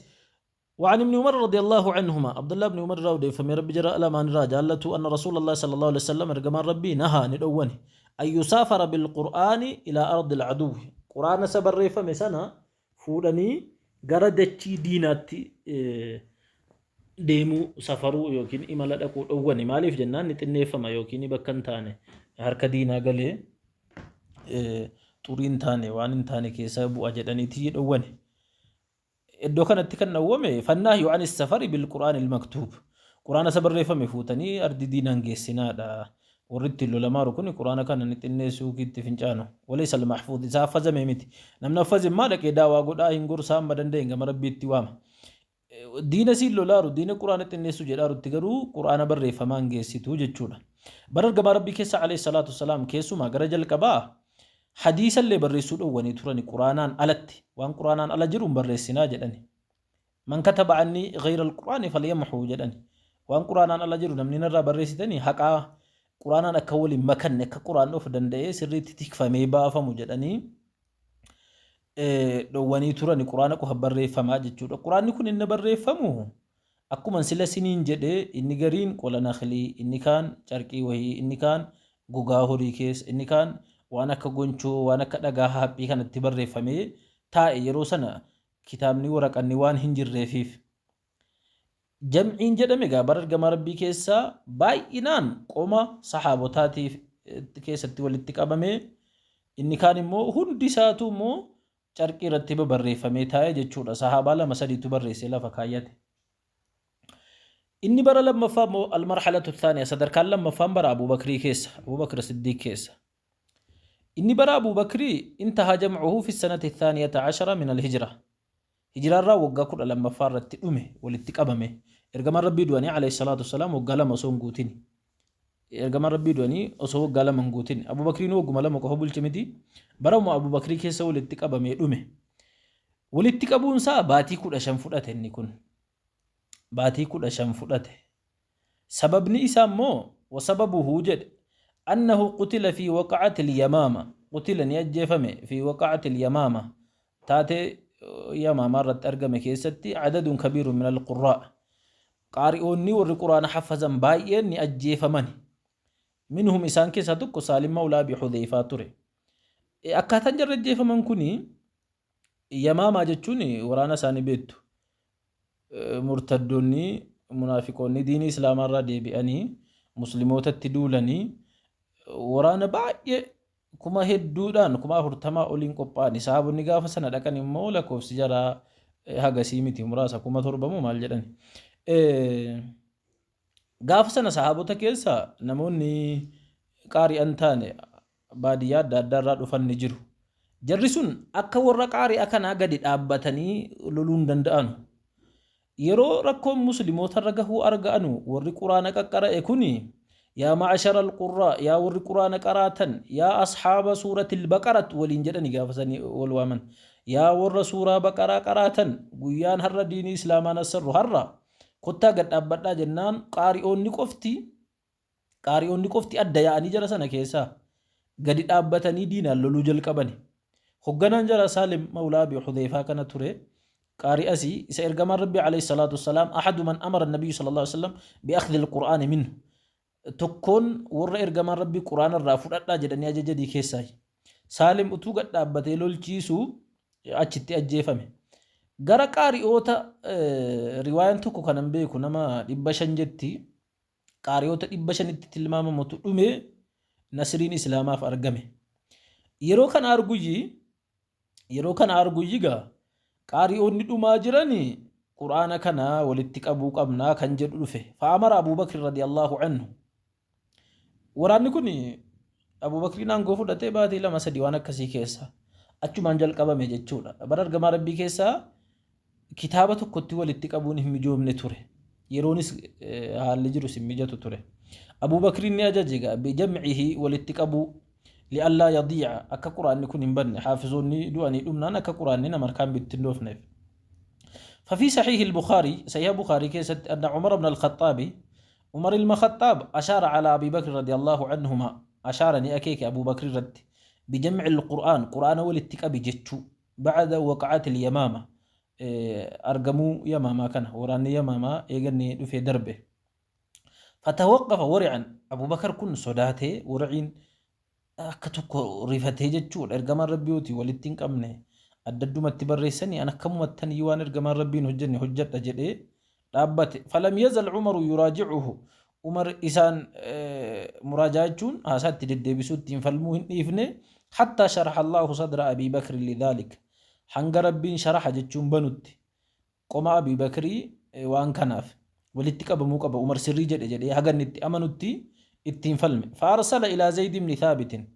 وعن ابن عمر رضي الله عنهما عبد الله بن عمر راو فمي ربي جرى ألمان را جالته أن رسول الله صلى الله عليه وسلم رجمان ربي نهى ندوني أن يسافر بالقرآن إلى أرض العدو قرآن سبر فمسنا فودني gara dachii diinaatti deemuu safaruu yookiin imala dhaquu dhowwani maaliif jennaan ni xinneeffama yookiin bakka hin taane harka diinaa galee xurii hin taane waan hin taane keessa bu'a jedhaniiti dhowwani. Iddoo kanatti kan dhowwame fannaahi an safari bil qur'aan il-maktuub quraana isa barreeffame fuutanii ardi diinaan geessinaadha. Warri ittiin lolamaaru kun quraana kana ni xinneessuu itti fincaanu. Walaysa al-mahfuuz isa haffazame miti. Namni haffaze immaa dhaqee daawaa godhaa hin gorsaa amma danda'e gama rabbiitti waama. Diina siin lolaaru diina quraana xinneessuu jedhaarutti garuu quraana barreeffamaan geessitu jechuudha. Bara ergamaa rabbii keessa alayhi salaatu wassalaam keessumaa gara jalqabaa hadiisallee barreessuu dhowwanii turani quraanaan alatti waan quraanaan ala jiru hin barreessinaa jedhani. Man kataba annii ghayra al-qur'aani falyamhu jedhani. Waan quraanaan ala jiru namni narraa barreessitanii haqaa quraanaan akka waliin makanne akka quraan of danda'ee sirriitti tikfamee baafamu jedhanii dhowwanii turani quraana qofa barreeffamaa jechuudha. Quraanni kun inni barreeffamu akkuma sila siniin jedhe inni gariin qola naklii, inni kaan carqii wahii, inni kaan gogaa horii keessa, inni kaan waan akka gonchoo, waan akka dhagaa haphii kanatti barreeffamee taa'e yeroo sana kitaabni waraqanni waan hin jirreefiif. Jam'iin jedhame egaa bara ergamaa Rabbii keessa baay'inaan qoma sahaabotaatiif keessatti walitti qabame inni kaan immoo hundi isaatu immoo carqii irratti babarreeffamee taa'e jechuudha. Sahaabaa lama sadiitu barreessee lafa kaayyate. Inni bara lammaffaa immoo almarhalatu thaaniya sadarkaan lammaffaan bara Abubakrii keessa Abubakr Siddiiq keessa. Inni bara Abuu Bakrii intahaa jam'uhu fi sanati thaaniyata ashara min alhijra. Hijiraarraa waggaa 12ffaa irratti dhume walitti qabame. Ergamaan Rabbii du'anii alayhi salaatu wassalaam waggaa lama osoo hin guutin. Ergamaan Rabbii du'anii osoo waggaa lama hin guutin. Abuu Bakriin wagguma lama qofa bulche miti. Baruma Abuu Bakrii keessa walitti qabamee dhume. Walitti qabuun isaa baatii 15 fudhate inni kun. Baatii 15 fudhate. Sababni isaa immoo wasababuhu jedhe annahu qutila fi waqa'ati al-yamaama qutila ni ajjeefame fi waqa'ati al-yamaama taatee yamaamaa irratti argame keessatti adadun kabiirun min al-qurraa qaari'oonni warri quraana haffazan baay'een ni ajjeefamani. Minhum isaan keessaa tokko Saalim Mawlaa Abi Hudheyfaa ture. Akkaataan jarri ajjeefaman kuni Yamaamaa jechuun waraana isaanii beektu. Murtaddoonni munaafiqoonni diinii Islaamaa irraa deebi'anii muslimootatti duulanii waraana baay'ee kuma hedduudhaan 40,000 oliin qophaa'ani. Sahaabonni gaafa sana dhaqan immoo lakkoofsi jaraa hagasii miti muraasa 7,000 moo maal jedhani. Gaafa sana sahaabota keessa namoonni qaari'an taane baadiyyaa adda addaa irraa dhufan ni jiru. Jarri sun akka warra qaari'a kanaa gadi dhaabbatanii loluu hin danda'anu. Yeroo rakkoon muslimoota irra gahuu arga'anu warri quraana qaqqara'e kuni yaa ma'ashara al-qurraa yaa warri quraana qaraatan yaa ashaaba suuratil baqarat waliin jedhani gaafa sanii wal waaman. Yaa warra suuraa baqaraa qaraatan guyyaan har'a diinii islaamaa nassarru har'a kottaa gad dhaabbadhaa jennaan qaari'oonni qofti Qaari'oonni qofti adda yaa'anii jara sana keessaa gadi dhaabbatanii diinaan loluu jalqabani. Hogganaan jaraa Saalim Mawlaa Abi Hudhayfaa kana ture. Qaari'asi isa ergamaan Rabbii alayhi salaatu wassalaam ahadu man amara nabiyyu sallallahu alaihi wasallam bi akhdhi al-Qur'aani minhu. Tokkoon warra ergamaan Rabbii Qur'aana irraa fudhadhaa jedhanii ajajanii keessaa. Saalim utuu gad dhaabbatee lolchiisu achitti ajjeefame. Gara qaari'oota riwaayaan tokko kanan beeku nama 500 jetti. Qaari'oota 500tti tilmaamamutu dhume nasriin Islaamaaf argame. Yeroo kana arguyyi yeroo kana arguyyi gaa qaari'oonni dhumaa jiran Qur'aana kana walitti qabuu qabnaa kan jedhu dhufe. Fa'amara Abuu Bakr radiyallahu anhu. Waraanni kun Abuu Bakriin aangoo fudhatee baatii lama sadii waan akkasii keessa achumaan jalqabame jechuudha. Bara ergamaa Rabbii keessaa kitaaba tokkotti walitti qabuun hin mijoomne ture. Yeroonis haalli jirus hin mijatu ture. Abuu Bakriin ni ajaje egaa bijamcihi walitti qabuu li'allaa yadiica akka quraanni kun hin badne haafizoonni du'anii dhumnaan akka quraanni nama harkaan bittindoofneef. ففي صحيح البخاري صحيح بخاري كيست أن عمر بن الخطاب عمر المخطاب أشار على أبي بكر رضي الله عنهما أشار أكيك أبو بكر رد بجمع القرآن قرآن ولتك بجتشو Ba'da waqa'atil yamaama argamuu yamaamaa kana waraanni yamaamaa eeganni dhufee darbe. Fatawaqqafa wari'an Abubakar kun sodaatee wari'iin akka tokko rifatee jechuudha ergamaan rabbiyooti walitti hin qabne adda addumatti barreessanii an akkamumattan waan ergamaan rabbiin hojjenne hojjedha jedhee dhaabbate. Falam yazal Umaru yuraajicuhu Umar isaan muraajaa jechuun haasaa itti deddeebisuu ittiin falmuu hin dhiifne hattaa sharaha Allaahu sadra Abii Bakri lidhaalik hanga Rabbiin sharaha jechuun banutti qoma Abii Bakrii waan kanaaf walitti qabamuu qaba Umar sirrii jedhe jedhee haga inni itti amanutti ittiin falme. Fa'arsala ilaa Zayd ibni Thaabitin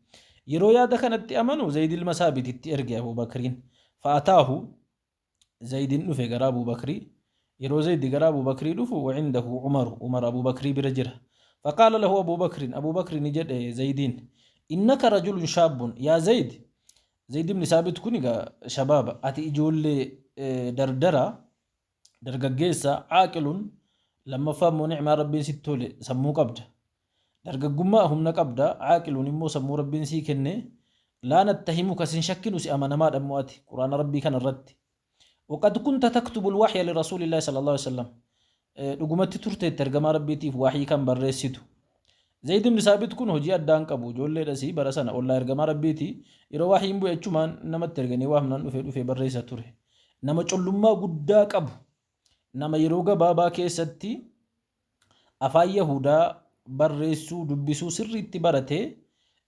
yeroo yaada kanatti amanu Zayd ilma Saabititti erge Abuu Bakriin fa'ataahu Zaydin dhufe gara Abuu Bakrii. Yeroo Zaydi gara Abuu Bakrii dhufu wacindahu Umaru Umar Abuu Bakrii bira jira. Faqaala lahu Abuu Bakrin Abuu Bakri ni jedhe Zaydiin innaka rajulun shaabbun yaa Zayd Zayd ibn Saabit kun egaa shabaaba ati ijoollee dardara dargaggeessa caaqilun lammaffaa immoo ni'maa Rabbiin sitti tole sammuu qabda. Dargaggummaa humna qabda caaqiluun immoo sammuu Rabbiin sii kenne laa nattahimuka sin shakkinu si amanamaadha immoo ati quraana Rabbii kana irratti. Waqad kunta taktubu alwahya lirasuulillahi sallallahu alaihi wasallam dhugumatti turteetti ergamaa Rabbiitiif wahyii kan barreessitu. Zayd ibn Saabit kun hojii addaa hin qabu ijoolleedhasi bara sana ollaa ergamaa Rabbiiti yeroo wahyiin bu'e achumaan namatti erganii waamnaan dhufee dhufee barreessa ture. Nama collummaa guddaa qabu nama yeroo gabaabaa keessatti afaan Yahudaa barreessuu, dubbisuu sirriitti barate,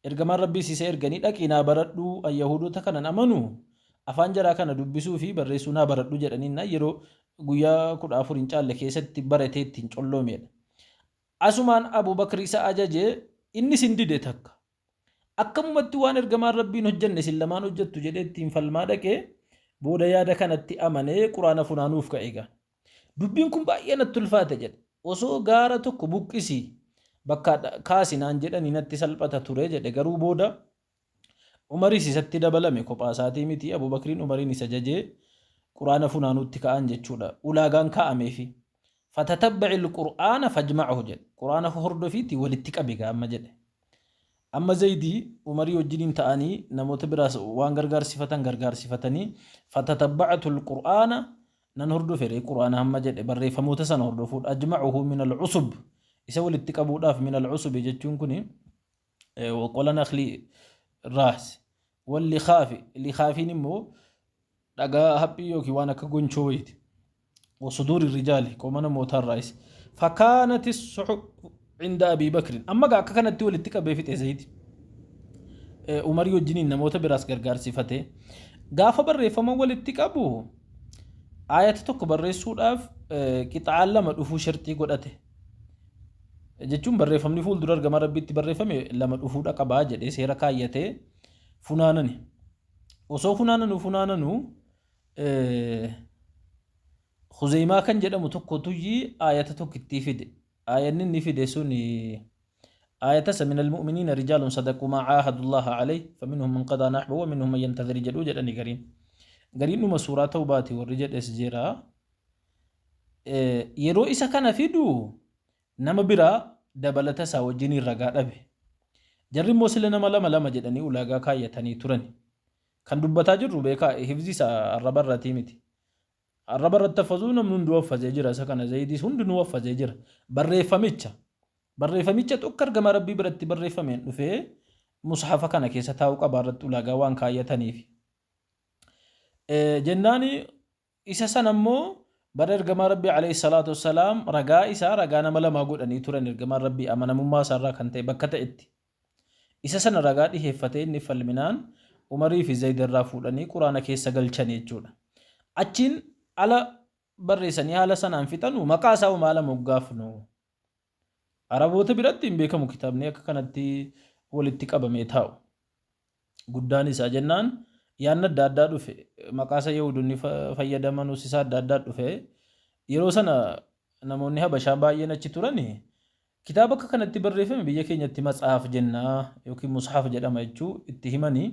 ergamaan Rabbiis isa erganii dhaqii naa baradhuu, an Yahuudota kana hin amanu, afaan jaraa kana dubbisuu fi barreessuu naa baradhu jedhaniin yeroo guyyaa 14 hin caalle keessatti baratee ittiin colloomeedha. Asumaan Abu Bakr isa ajaje, innis hin dide takka. Akkamumatti waan ergamaan Rabbii hin hojjanne isin lamaan hojjattu jedhee ittiin falmaa dhaqe, booda yaada kanatti amanee Qur'aana funaanuuf ka'e egaa. Dubbiin kun baay'ee natti ulfaate jedhe. Osoo gaara tokko buqqisi bakka kaasi naan jedhanii natti salphata ture jedhe garuu booda Umaris isatti dabalame kophaa isaatii miti Abubakriin Umariin isa jajee Qur'aana funaanuutti ka'an jechuudha. Ulaagaan kaa'ameefi. Fatatabba'i al-Qur'aana fajma'ahu jedhe. Qur'aana hordofiitti walitti qabi gaa amma jedhe. Amma Zaydii Umarii wajjiniin ta'anii namoota biraas waan gargaarsifatan gargaarsifatanii fatatabba'atu al-Qur'aana nan hordofe ree Qur'aana hamma jedhe barreeffamoota sana hordofuudha. Ajma'uhu min al-usub isa walitti qabuudhaaf min al-usubi jechuun kuni qola naklii irraas wal likhaafi likhaafiin immoo dhagaa haphii yookiin waan akka gonchoo wayiiti. Wasuduuri rijaali qoma namootaa irraayis. Fakkaanati suxu cinda Abii Bakrin. Amma gaa akka kanatti walitti qabee fixe Zayidi. Umarii wajjiniin namoota biraas gargaarsifate. Gaafa barreeffama walitti qabu aayata tokko barreessuudhaaf qixa'aan lama dhufuu sharxii godhate. Jechuun barreeffamni fuuldura ergamaa Rabbiitti barreeffame lama dhufuudha qabaa jedhee seera kaayyatee funaanani. Osoo funaananuu funaananuu Khuzeymaa kan jedhamu tokkotu aayata tokkittii fide. Aayanni inni fide sun aayata isa minal mu'miniina rijaalun sadaquu maa caahadullaha alayh faminhum man qadaa nahbahu wa minhum man yantadhir jedhuu jedhani gariin. Gariin dhuma suuraa tawbaati warri jedhes jira. Yeroo isa kana fidu nama biraa dabalata isaa wajjiniin ragaa dhabe. Jarri immoo sila nama lama lama jedhanii ulaagaa kaayyatanii turani. Kan dubbataa jirru beekaa hifzi isa arraba irratii miti. Arraba irratti haffazuu namni hunduu haffazee jira isa kana zayidiis hundinuu haffazee jira. Barreeffamicha barreeffamicha tokko ergamaa Rabbii biratti barreeffameen dhufee mushafa kana keessa taa'uu qabaa irratti ulaagaa waan kaayyataniif. Jennaani Isa sana immoo bara Ergamaa Rabbii alayhi salaatu wassalaam ragaa isaa ragaa nama lamaa godhanii turan Ergamaan Rabbii amanamummaa isaarraa kan ta'e bakka ta'etti. Isa sana ragaa dhiheeffatee inni falminaan Umarii fi Zayd irraa fuudhanii Quraana keessa galchani jechuudha. Achiin ala barreessanii haala sanaan fixanu maqaa isaa homaa ala moggaafnu. Araboota biratti hin beekamu kitaabni akka kanatti walitti qabamee taa'u. Guddaan isaa jennaan yaadni adda addaa dhufe maqaa isa Yahuudonni fayyadamanus isa adda addaa dhufe yeroo sana namoonni Habashaa baay'een achi turani kitaaba akka kanatti barreeffame biyya keenyatti matsaaf jennaa yookiin mushaaf jedhama jechuu itti himanii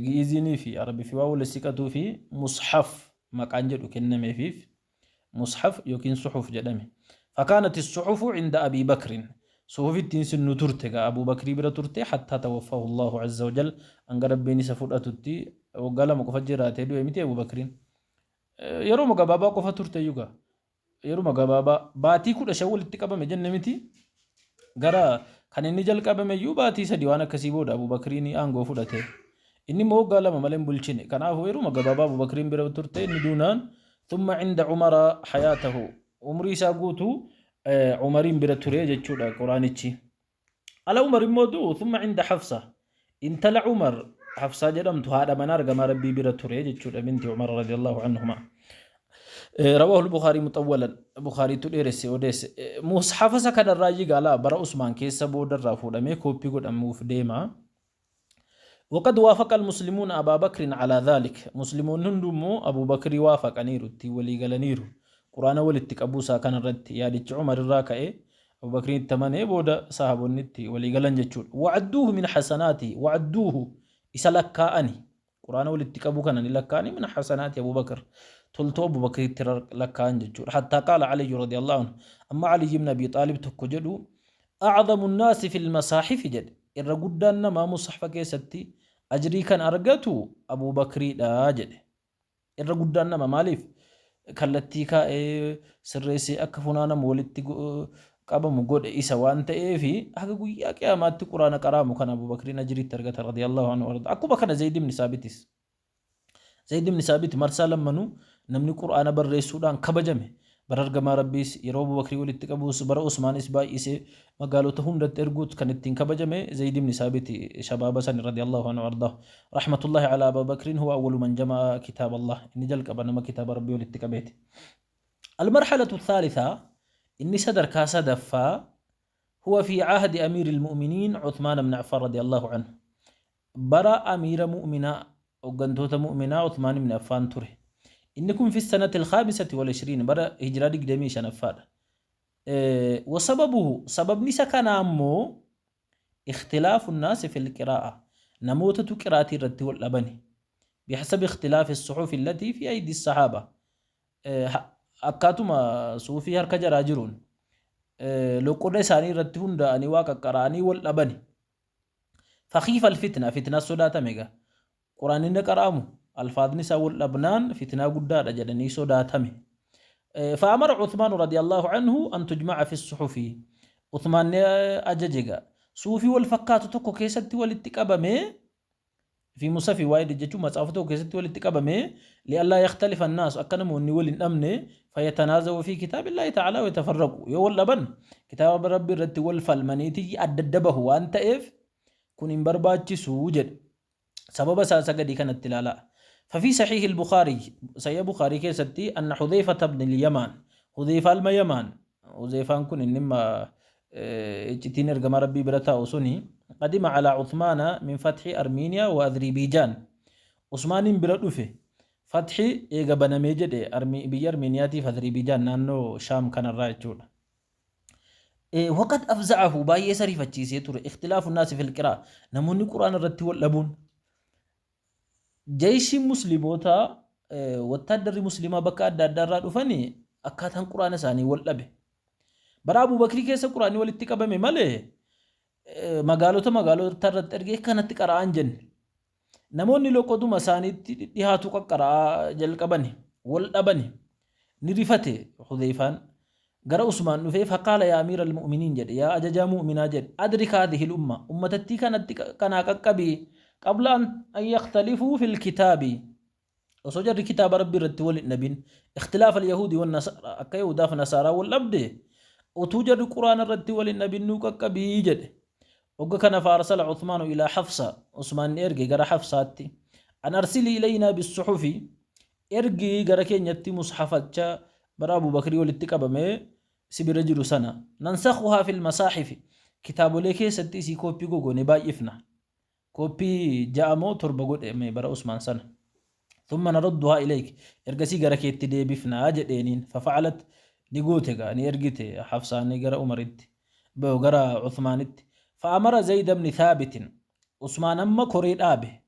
Gi'iiziinii fi Arabifi waan walitti siqatuu fi mushaf maqaan jedhu kennameefiif Mushaf yookiin Suhuf jedhame. Fakaanati suhufu inda Abii Bakrin. Suhufittiin sun nu turte gaa Abuu Bakrii bira turte hattaa tawaffahu Allahu azza wa jal hanga Rabbiin isa fudhatutti waggaa lama qofa jiraatee du'e miti Abuu Bakriin. Yeruma gabaabaa qofa turte iyyuu gaa. Yeruma gabaabaa baatii 15 walitti qabame jenne miti. Gara kan inni jalqabame iyyuu baatii 3 waan akkasii booda Abuu Bakriin aangoo fudhate. Inni immoo waggaa lama malee hin bulchine. Kanaafuu yeruma gabaabaa Abuu Bakriin bira turte inni duunaan thumma inda Umara hayaatahu umrii isaa guutuu Umariin bira ture jechuudha Quraanichi. Ala Umar immoo du'u thumma inda Hafsa intala Umar Hafsaa jedhamtu haadha manaa ergamaa Rabbii bira ture jechuudha binti Umar radiyallahu anhuma. Rawahu al-Bukhari muxawwalan Bukhariitu dheeresse odeesse. Mushafa isa kanarraa jigaalaa bara Usmaan keessa boodarraa fuudhamee kooppii godhamuuf deema. Waqad waafaqa al-muslimuuna Abaa Bakrin alaa dhaalik. Muslimoonni hunduu immoo Abuu Bakrii waafaqaniiru, ittiin walii galaniiru. Qur'aana walitti qabuu isaa kana irratti yaadichi Umar irraa ka'e, Abuu Bakriin itti amanee booda sahaabonni itti walii galan jechuudha. Wa'adduuhu min hasanaatihi, wa'adduuhu isa lakkaa'ani. Qur'aana walitti qabuu kana ni lakkaa'ani min hasanaati Abuu Bakr. Toltuu Abuu Bakriitti lakkaa'an jechuudha. Hattaa qaala Aliyyu radiyallahu anhu. Amma Aliyyi ibn Abii Xaalib tokko jedhu A'zamu nnaasi fil masaahifi jedhe. Irra guddaan namaa musahfa keessatti ajrii kan argatu Abuu Bakriidha jedhe. Irra guddaan nama maaliif kallattii kaa'ee sirreessee akka funaanamu walitti qabamu godhe isa waan ta'eefi haga guyyaa qiyaamaatti quraana qaraamu kan Abuu Bakriin ajriitti argata radiyallahu anhu arda. Akkuma kana Zayd ibn Saabitis. Zayd ibn Saabit marsaa lammanuu namni Qur'aana barreessuudhaan kabajame. Bara ergamaa Rabbiis, yeroo Abu Bakrii walitti qabuus, bara Usmaanis baay'isee magaalota hundatti erguut kan ittiin kabajame Zayd ibn Saabit shabaaba sani radiyallahu anhu ardaahu. Rahmatullahi ala Abu Bakrin huwa awwalu man jama'a kitaaba Allah. Inni jalqaba nama kitaaba Rabbii walitti qabeeti. Al-marhalatu thaalitha inni sadarkaa sadaffaa huwa fi ahdi amiiril mu'miniin Uthmaan ibn Affaan radiyallahu anhu. Bara Amiira Mu'minaa, hoggantoota Mu'minaa Uthmaan ibn Affaan ture. Inni kun fi sanati al-khaamisati wal ishriin bara hijiraa 25ffaadha. Wa sababuhu sababni isa kanaa immoo ikhtilaafu naasi fil qiraa'a namootatu qiraatii irratti wal dhabani. Bihasabi ikhtilaafi suxufi allatii fi aydi sahaaba. Akkaatuma suufii harka jaraa jiruun loqoda isaanii irratti hundaa'anii waa qaqqara'anii wal dhabani. Fakiifa alfitna, fitnaa sodaatame egaa. Quraanni inni qara'amu alfaadni isaa wal dhabnaan fitnaa guddaadha jedhanii sodaatame. Fa'amara Uthmaan radiyallahu anhu an tujma'a fi suxufi. Uthmaan ni ajaje egaa. Suufii wal fakkaatu tokko keessatti walitti qabamee fi musafi waahid jechuun matsaafa tokko keessatti walitti qabamee, li'allaa yakhtalifa annaas, akka namoonni wal hin dhabne, fayatanaazawu fi kitaabillaahi ta'aalaa wa yatafarraqu, yoo wal dhaban kitaaba rabbi irratti wal falmaniiti adda adda bahu waan ta'eef kun hin barbaachisu jedhe. Sababa isaa isa gadii kanatti ilaalaa. Fafii sahihi al-Bukhari, sahiha Bukhaarii keessatti, anna Hudhayfata ibn al-Yamaan, Hudhayfaa ilma Yamaan, Huzeyfaan kun inni amma iccitiin ergamaa Rabbii bira taa'u suni, qadima calaa Uthmaana min fathi Armiiniyaa wa Azribiijaan. Usmaaniin bira dhufe. Fathi eega banamee jedhe biyya Armiiniyaatiif Azribiijaan naannoo Shaam kanarraa jechuudha. Waqad afza'ahu, baay'ee isa rifachiisee ture, ikhtilaafu naasi fil qiraa, namoonni Qur'aana irratti wal dhabuun. Jeyshiin muslimootaa, wattaaddarri muslimaa bakka adda addaa irraa dhufani akkaataan quraana isaanii wal dhabe. Bara Abubakrii keessa quraanni walitti qabame malee magaalota magaalota irratti ergee kanatti qara'aan jenne. Namoonni loqoduma isaaniitti dhihaatu qaqqara'aa jalqabani, wal dhabani. Ni rifate Hudheyfaan. Gara Usmaan dhufee, faqaala yaa amiira al-mu'miniin jedhe, yaa ajajaa mu'minaa jedhe, adrik haadhihi al-umma, ummatattii kanatti kanaa qaqqabi, qabla an yakhtalifuu fil kitaabi, osoo jarri kitaaba Rabbii irratti wal hin dhabin, ikhtilaafa al-yahuudi wan nasaara, akka yahudaaf nasaaraa wal dhabde utuu jarri quraana irratti wal hin dhabin nuu qaqqabii jedhe. Ogga kana faarsala Uthmaanu ilaa Hafsa, Usmaan ni erge gara Hafsaatti, an arsilii ilaynaa bis-suhufi, Ergi gara keenyatti mushafacha bara Abuu Bakrii walitti qabamee si bira jiru sana. Nansakhuhaa fil masaahifi, kitaabolee keessatti isii kooppii gogoonee baay'ifna. Kooppii 6 moo 7 godhame bara Usmaan sana. Thumma narudduhaa ilayk, ergasii gara keetti deebifna jedheeniin. Fafa'alat, ni goote egaa, ni ergite Hafsaan gara Umaritti, gara Uthmaanitti. Fa'amara Zayda ibn Thaabitin, Usmaan amma koree dhaabe.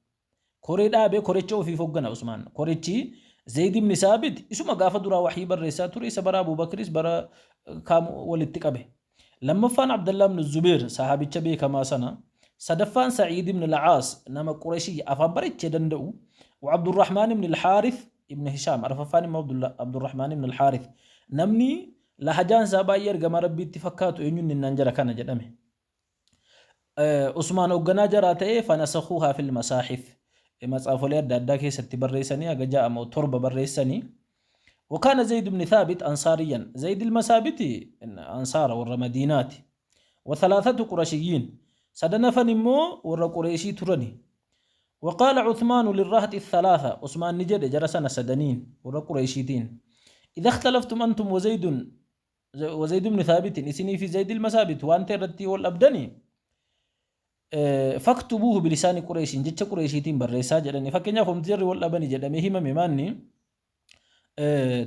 Koree dhaabe, korecha ofiif hoggana Usmaan. Korichi Zayd ibn Saabit isuma gaafa duraa waxyii barreessaa ture, isa bara Abu Bakris bara kaamu walitti qabe. Lammaffaan Abdallah ibn Zubeer sahaabicha beekamaa sana. Sadaffaan Sa'iid ibn al-Aas nama Qurayshii afaan bareechee danda'u. Wa Abdurrahmaan ibn al-Haarith ibn Hishaam. Arfaffaan immoo Abdurrahmaan ibn al-Haarith. Namni lahajaan isaa baay'ee ergamaa Rabbiitti fakkaatu eenyuun innaan jara kana jedhame. Usmaan hoogganaa jaraa ta'ee, fanasakhuuhaa fil masaahif, matsaafolee adda addaa keessatti barreessanii, haga 6 moo 7 barreessanii. Wakaana Zayd ibn Thaabit ansaariyyan, Zayd ilma Saabiti ansaara, warra Madiinaati. Wa thalathatu qurashiyyiin, sadan hafan immoo warra Qureeshii turani. Waqaala Uthmaanu lirrahxi thalaatha, Usmaan ni jedhe jara sana sadaniin, warra Qureeshiitiin, idha ikhtalaftum antum wa Zaydun wa Zayd ibn Thaabitin, isinii fi Zayd ilma Saabit waan ta'e irratti wal dhabdani, faktubuuhu bilisaani Qureeshiin, jecha Qureeshiitiin barreessaa jedhani. Fakkeenyaaf homti jarri wal dhabani jedhamee himame maanni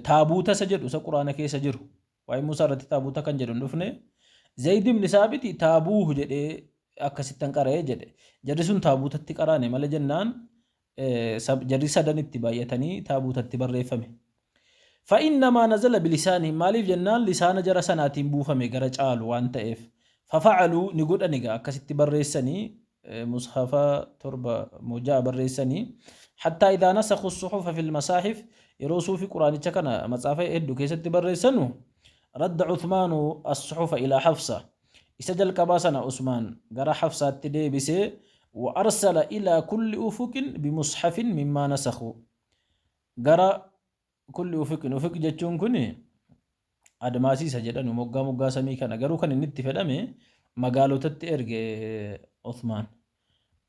taabuuta isa jedhu, isa Quraana keessa jiru, waa'ee Muusaa irratti taabuuta kan jedhu hin dhufne. Zayd ibn Saabit taabuuhu jedhee akkasittan qara'ee jedhe. Jarri sun taabuutatti qaraane malee jennaan jarri sadan itti baay'atanii taabuutatti barreeffame. Fa'innamaa nazala bilisaanihim, maaliif jennaan lisaana jara sanaatiin buufame gara caalu waan ta'eef. Fafa'aluu, ni godhan egaa, akkasitti barreessanii mushafa 7 moo 6 barreessanii. Hattaa idhaa nasakhu suhufa fil masaahif, yeroo suufi quraanicha kana matsaafa heddu keessatti barreessanu, radda Uthmaanu as-suhufa ilaa Hafsa, isa jalqabaa sana Usmaan gara Hafsaatti deebisee, wa arsala ilaa kulli ufuqin bimushafin mimmaa nasakhu, gara kulli ufiqin, ufiq jechuun kun admaasii isa jedhanu, moggaa moggaa samii kana, garuu kan inni itti fedhame magaalotatti erge Uthmaan.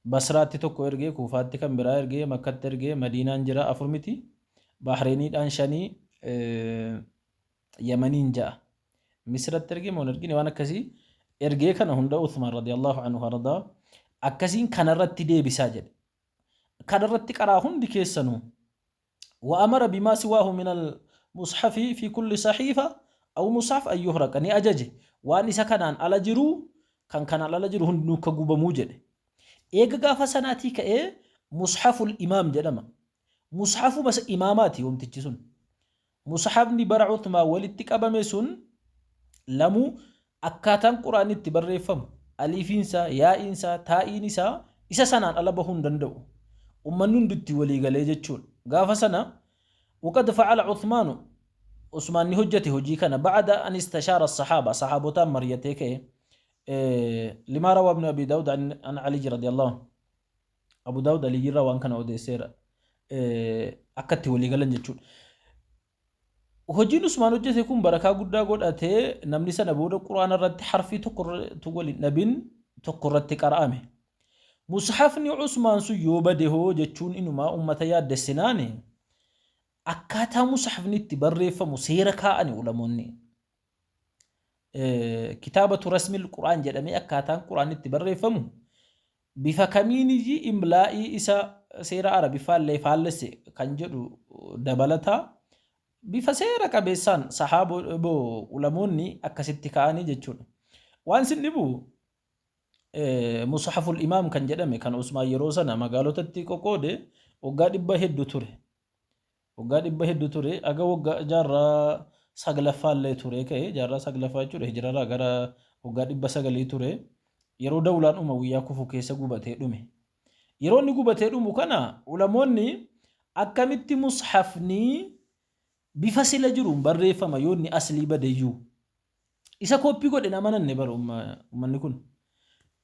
Basraatti tokko erge, Kuufaatti kan biraa erge, Makkatti erge, Madiinaan jira, afur miti, Bahreeniidhaan shanii, Yamaniin ja'a, Misratti erge moo hin ergine, waan akkasii ergee. Kana hunda Uthmaan radiyallahu anhu ardaa akkasiin kanarratti deebisaa jedhe. Kanarratti qaraa hundi keessanuu. Wa amara bimaa siwaahu min al-mushafi fi kulli sahiifa aw mushaf an yuhraqa, ni ajaje waan isa kanaan ala jiru, kan kanaan ala jiru hundinuu akka gubamuu jedhe. Eega gaafa sanaatii ka'ee mushaful imaam jedhama. Mushafuma imaamaati wamtichi sun. Mushafni bara Uthmaan walitti qabame sun lamuu akkaataan Qur'aanni itti barreeffamu, aliifiin isaa, yaa'iin isaa, taa'iin isaa isa sanaan ala bahuu hin danda'u. Ummanni hundi itti walii galee jechuudha. Gaafa sana waqad fa'ala Uthmaanu Usmaan ni hojjete hojii kana ba'ada an istashaara sahaaba sahaabotaan mariyatee ka'e limaa rawaa ibnu Abi Daawud an Aliyyi radiyallahu anhu Abu Daawud Aliyyirraa waan kana odeesseera akka itti walii galan jechuudha. Hojiin Usmaan hojjete kun barakaa guddaa godhatee namni sana booda Qur'aana irratti harfii tokko irratti wal hin dhabin tokko irratti qara'ame. Mushafni Usmaan sun yoo bade hoo jechuun inumaa ummata yaaddessinaani akkaataa mushafni itti barreeffamu seera kaa'ani ulamoonni. Kitaabatu rasmil Qur'aan jedhamee akkaataan Qur'aan itti barreeffamu bifa kamiiniyyi imlaa'ii isa seera Arabiffaallee faallesse kan jedhu dabalataa bifa seera qabeessaan sahaaboo ulamoonni akkasitti ka'anii jechuudha. Waan sin dhibu Mushaful Imaam kan jedhame kan Usmaan yeroo sana magaalotatti qoqqoode waggaa dhibba hedduu ture. Waggaa dhibba hedduu ture aga waggaa jaarraa saglaffaa illee ture ka'e jaarraa saglaffaa jechuudha hijirarraa gara waggaa 900 ture yeroo dawlaan Umawiyyaa kufu keessa gubatee dhume. Yeroo inni gubatee dhumu kana ulamoonni akkamitti mushafni bifa sila jiruun barreeffama yoo inni aslii badeyyuu Isa kooppii godhe hin amananne bara ummanni kun.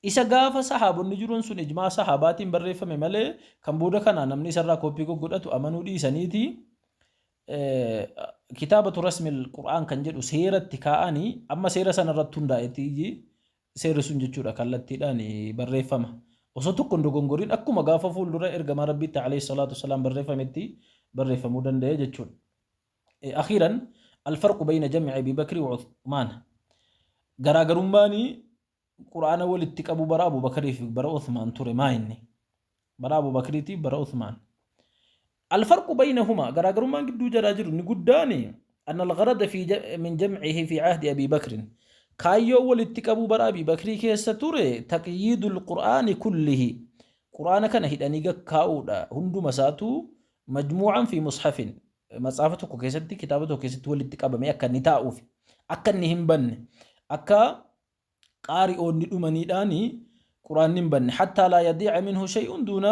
Isa gaafa sahaabonni jiruun sun ijmaa sahaabaatiin barreeffame malee kan booda kana namni isarraa kooppii goggodhatu amanuu dhiisaniiti kitaabatu rasmil qur'aan kan jedhu seeratti kaa'anii amma seera sana irratti hundaa'etti seerri sun jechuudha kallattiidhaan barreeffama. Osoo tokko hin dogongoriin akkuma gaafa fuuldura ergamaa Rabbiitti alayhi salaatu wasalaam barreeffametti barreeffamuu danda'e jechuudha. Akhiiran alfarqu bayna jam'i Abi Bakri wa Uthmaan garaagarummaan Qur'aana walitti qabu bara Abu Bakrii fi bara Uthmaan ture maa inni bara Abu Bakriitii bara Uthmaan alfarqu baynahuma garaagarummaan gidduu jaraa jiru inni guddaan anna algharada fi min jam'ihi fi ahdi Abi Bakrin kaayyoo walitti qabuu bara Abi Bakrii keessa ture taqyiidul Qur'aani kullihi Qur'aana kana hidhanii gakkaa'uudha hunduma isaatu majmuu'an fi mushafin matsaafa tokko keessatti kitaaba tokko keessatti walitti qabamee akka inni taa'uuf akka inni hin banne akka qaari'oonni dhumaniidhaan quraanni hin banne hattaa laa yadii'a minhu shay'un duuna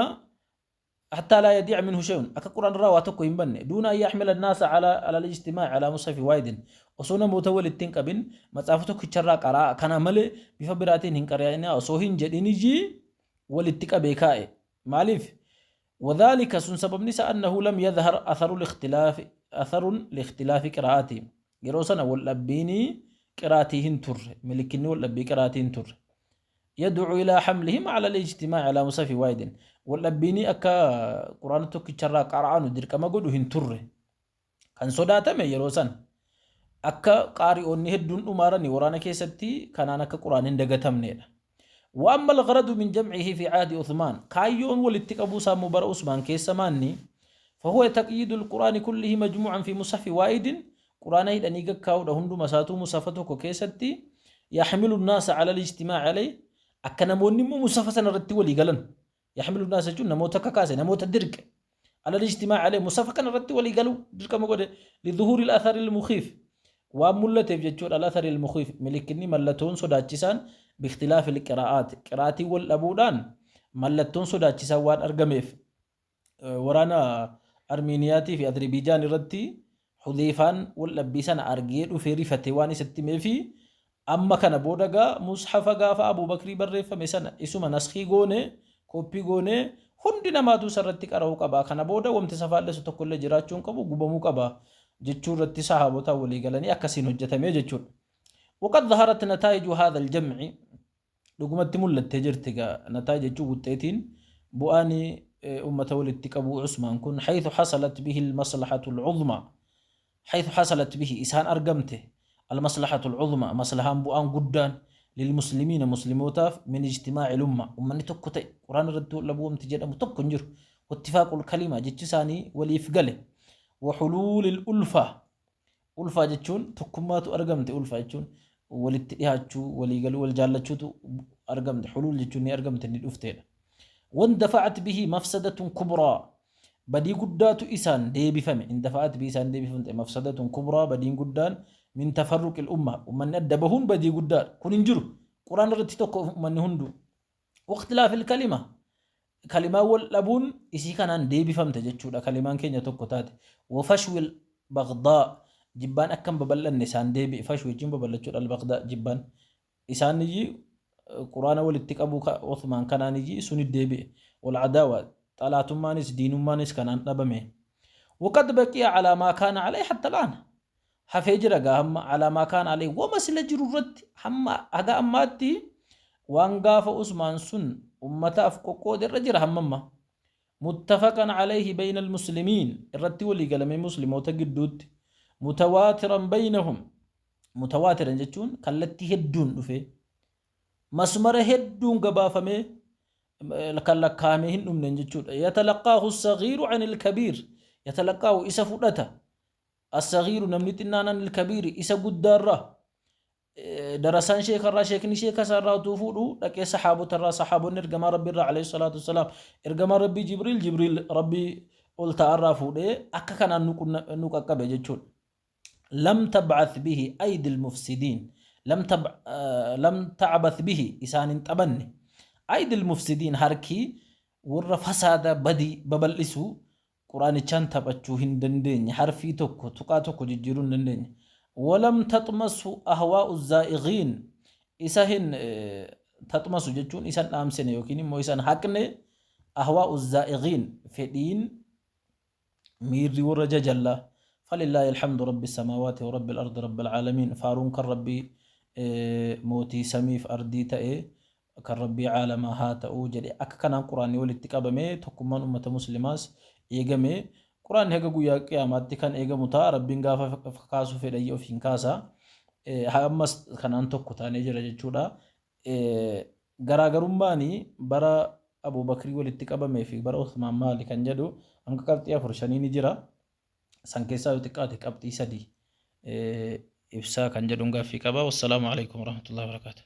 hattaa laa yadii'a minhu shay'un akka quraan irraa waa tokko hin banne duuna an yaxmila annaasa ala ala al-ijtimaa'i ala mushafi waahidin osoo namoota walitti hin qabin matsaafa tokkicharraa qaraa kana malee bifa biraatiin hin qara'inaa osoo hin jedhiniyyi walitti qabee kaa'e maaliif Wadhaalika sun sababni isaa annahu lam yadhhar atharu likhtilaafi atharun likhtilaafi qiraa'atihim yeroo sana wal dhabbiini qiraatii hin turre milikkinni wal dhabbii qiraatii hin turre yad'u ilaa hamlihim ala al-ijtimaa'i ala musafi waahidin wal dhabbiini akka quraana tokkicharraa qara'anu dirqama godhu hin turre kan sodaatame yeroo san akka qaari'oonni hedduun dhumaarani waraana keessatti kanaan akka quraan hin dagatamneedha. Wa amma al-gharadu min jam'ihi fi ahdi Uthmaan kaayyoon walitti qabuu isaa immoo bara Usmaan keessa maanni fahuwa taqyiidu al-qur'aani kullihi majmuu'an fi mushafi waahidin qur'aana hidhanii gakkaa'uudha hunduma isaatuu mushafa tokko keessatti yaxmilu naasa ala al-ijtimaa'i alayhi akka namoonni immoo mushafa sana irratti walii galan Yaxmilu naasa jechuun namoota kakaase, namoota dirqe. Alal ijtimaa'i alayhi musafa kana irratti walii galuu dirqama godhe lidhuhuuri al-athari al-mukhiif waan mul'ateef jechuudha al-athari al-mukhiif milikkinni mallatoon sodaachisaan biikhtilaafi al-qiraa'aat qiraatiin wal dhabuudhaan mallattoon sodaachisaan waan argameef waraana Armiiniyaatii fi Azribiijaan irratti Hudheeyfaan wal dhabbii sana argee dhufee rifatee waan isatti himeefi Amma kana booda gaa mushafa gaafa Abuu Bakrii barreeffame sana isuma naskhii goone, kooppii goone, hundi namaatuu isa irratti qara'uu qaba. Kana booda wamti isa faallessu tokkollee jiraachuu hin qabu, gubamuu qaba jechuu irratti sahaabotaan walii galanii akkasiin hojjetame jechuudha. Waqad zaharat nataa'iju haadha aljam'i dhugumatti mul'attee jirti gaa nataa'ij jechuun wuxxeetiin bu'aan ummata walitti qabuu Usmaan kun haythu hasalat bihi almaslahatu al'uzmaa haythu hasalat bihi isaan argamte almaslahatu al'uzmaa maslahaan bu'aan guddaan lilmuslimiina muslimootaaf min ijtimaa'i lumma ummanni tokko ta'e quraan irratti wal dhabuu wamti jedhamu tokko hin jiru wattifaaqul kalimaa jechi isaanii waliif gale wa huluulil ulfaa Ulfaa jechuun tokkummaatu argamte ulfaa jechuun walitti dhihaachuu walii galuu wal jaallachuutu argamte huluul jechuun ni argamte ni dhufteedha. Wandafa'at bihi mafsadatun kubraa Badii guddaatu isaan deebifame. Indafa'at bihi isaan deebifamte mafsadatun kubraa badiin guddaan min tafarruqil umma. Ummanni adda bahuun badii guddaadha. Kun hin jiru. Qur'aana irratti tokko ummanni hunduu. Waqtilaafil kalima. Kalimaan wal dhabuun isii kanaan deebifamte jechuudha. Kalimaan keenya tokko taate. Wafashwil bagdaa. Jibbaan akka hin babal'anne isaan deebi'e. Fashwi jechuun babal'achuudha. Al-bagdaa jibbaan. Isaaniyyi Qur'aana walitti qabuu Uthmaan kanaaniyyi suni deebi'e. Wal adaawa xalaatummaanis diinummaanis kanaan dhabame. Waqad baqiya alaa maa kaana alayhi hatta al'aan. Hafee jira gaa hamma alaa maa kaana alayhi wama sila jiru irratti hamma haga ammaatti waan gaafa Usmaan sun ummataaf qoqqoode irra jira hamma amma. Muttafaqan alayhi bayna almuslimiin irratti walii galamee muslimoota gidduutti mutawaatiran baynahum mutawaatiran jechuun kallattii hedduun dhufee masmara hedduun gabaafamee kan lakkaa'amee hin dhumneen jechuudha. Yatalaqaahu sagiiru anil kabiir yatalaqaahu isa fudhata as-sagiiru namni xinnaan anil kabiiri isa guddaarraa Darasaan sheekarraa sheekni sheeka isaarraa utuu fuudhu dhaqee saxaabotarraa saxaabonni ergamaa rabbiirraa alayhi salaatu wassalaam ergamaa rabbii jibriil jibriil rabbii ol ta'arraa fuudhee akka kanaan nu qaqqabe jechuudha. Lam tab'ath bihi aydil mufsidiin lam ta'bath bihi isaan hin taphanne aydil mufsidiin harki warra fasaada badii babal'isu Qur'aanichaan taphachuu hin dandeenye, harfii tokko, tuqaa tokko jijjiiruu hin dandeenye. Walam taxmasu ahwaa'u zaa'igiin isa hin taxmasu jechuun isa hin dhaamsine yookiin immoo isa hin haqne ahwaa'u zaa'igiin fedhiin miirri warra jajallaa. Falillaahi alhamdu rabbi samaawaati wa rabbi al-ardi rabbi alaalamiin faaruun kan rabbii mootii samiif ardii ta'e kan Rabbii caalamaa haa ta'u jedhe. Akka kanaan Qur'aanni walitti qabame, tokkummaan ummata Muslimaas eegame. Qur'aanni haga guyyaa qiyaamaatti kan eegamu ta'a. Rabbiin gaafa kaasuu fedhayyi ofiin kaasa. Ammas kanaan tokko taanee jira jechuudha. Garaagarummaan bara Abuu Bakrii walitti qabamee fi bara Uthmaan maali kan jedhu hanga qabxii afur shanii ni jira. San keessaa yoo xiqqaate qabxii sadi ibsaa kan jedhuun gaaffii qaba. Wassalaamu alaikum warahmatullahi wabarakatuh.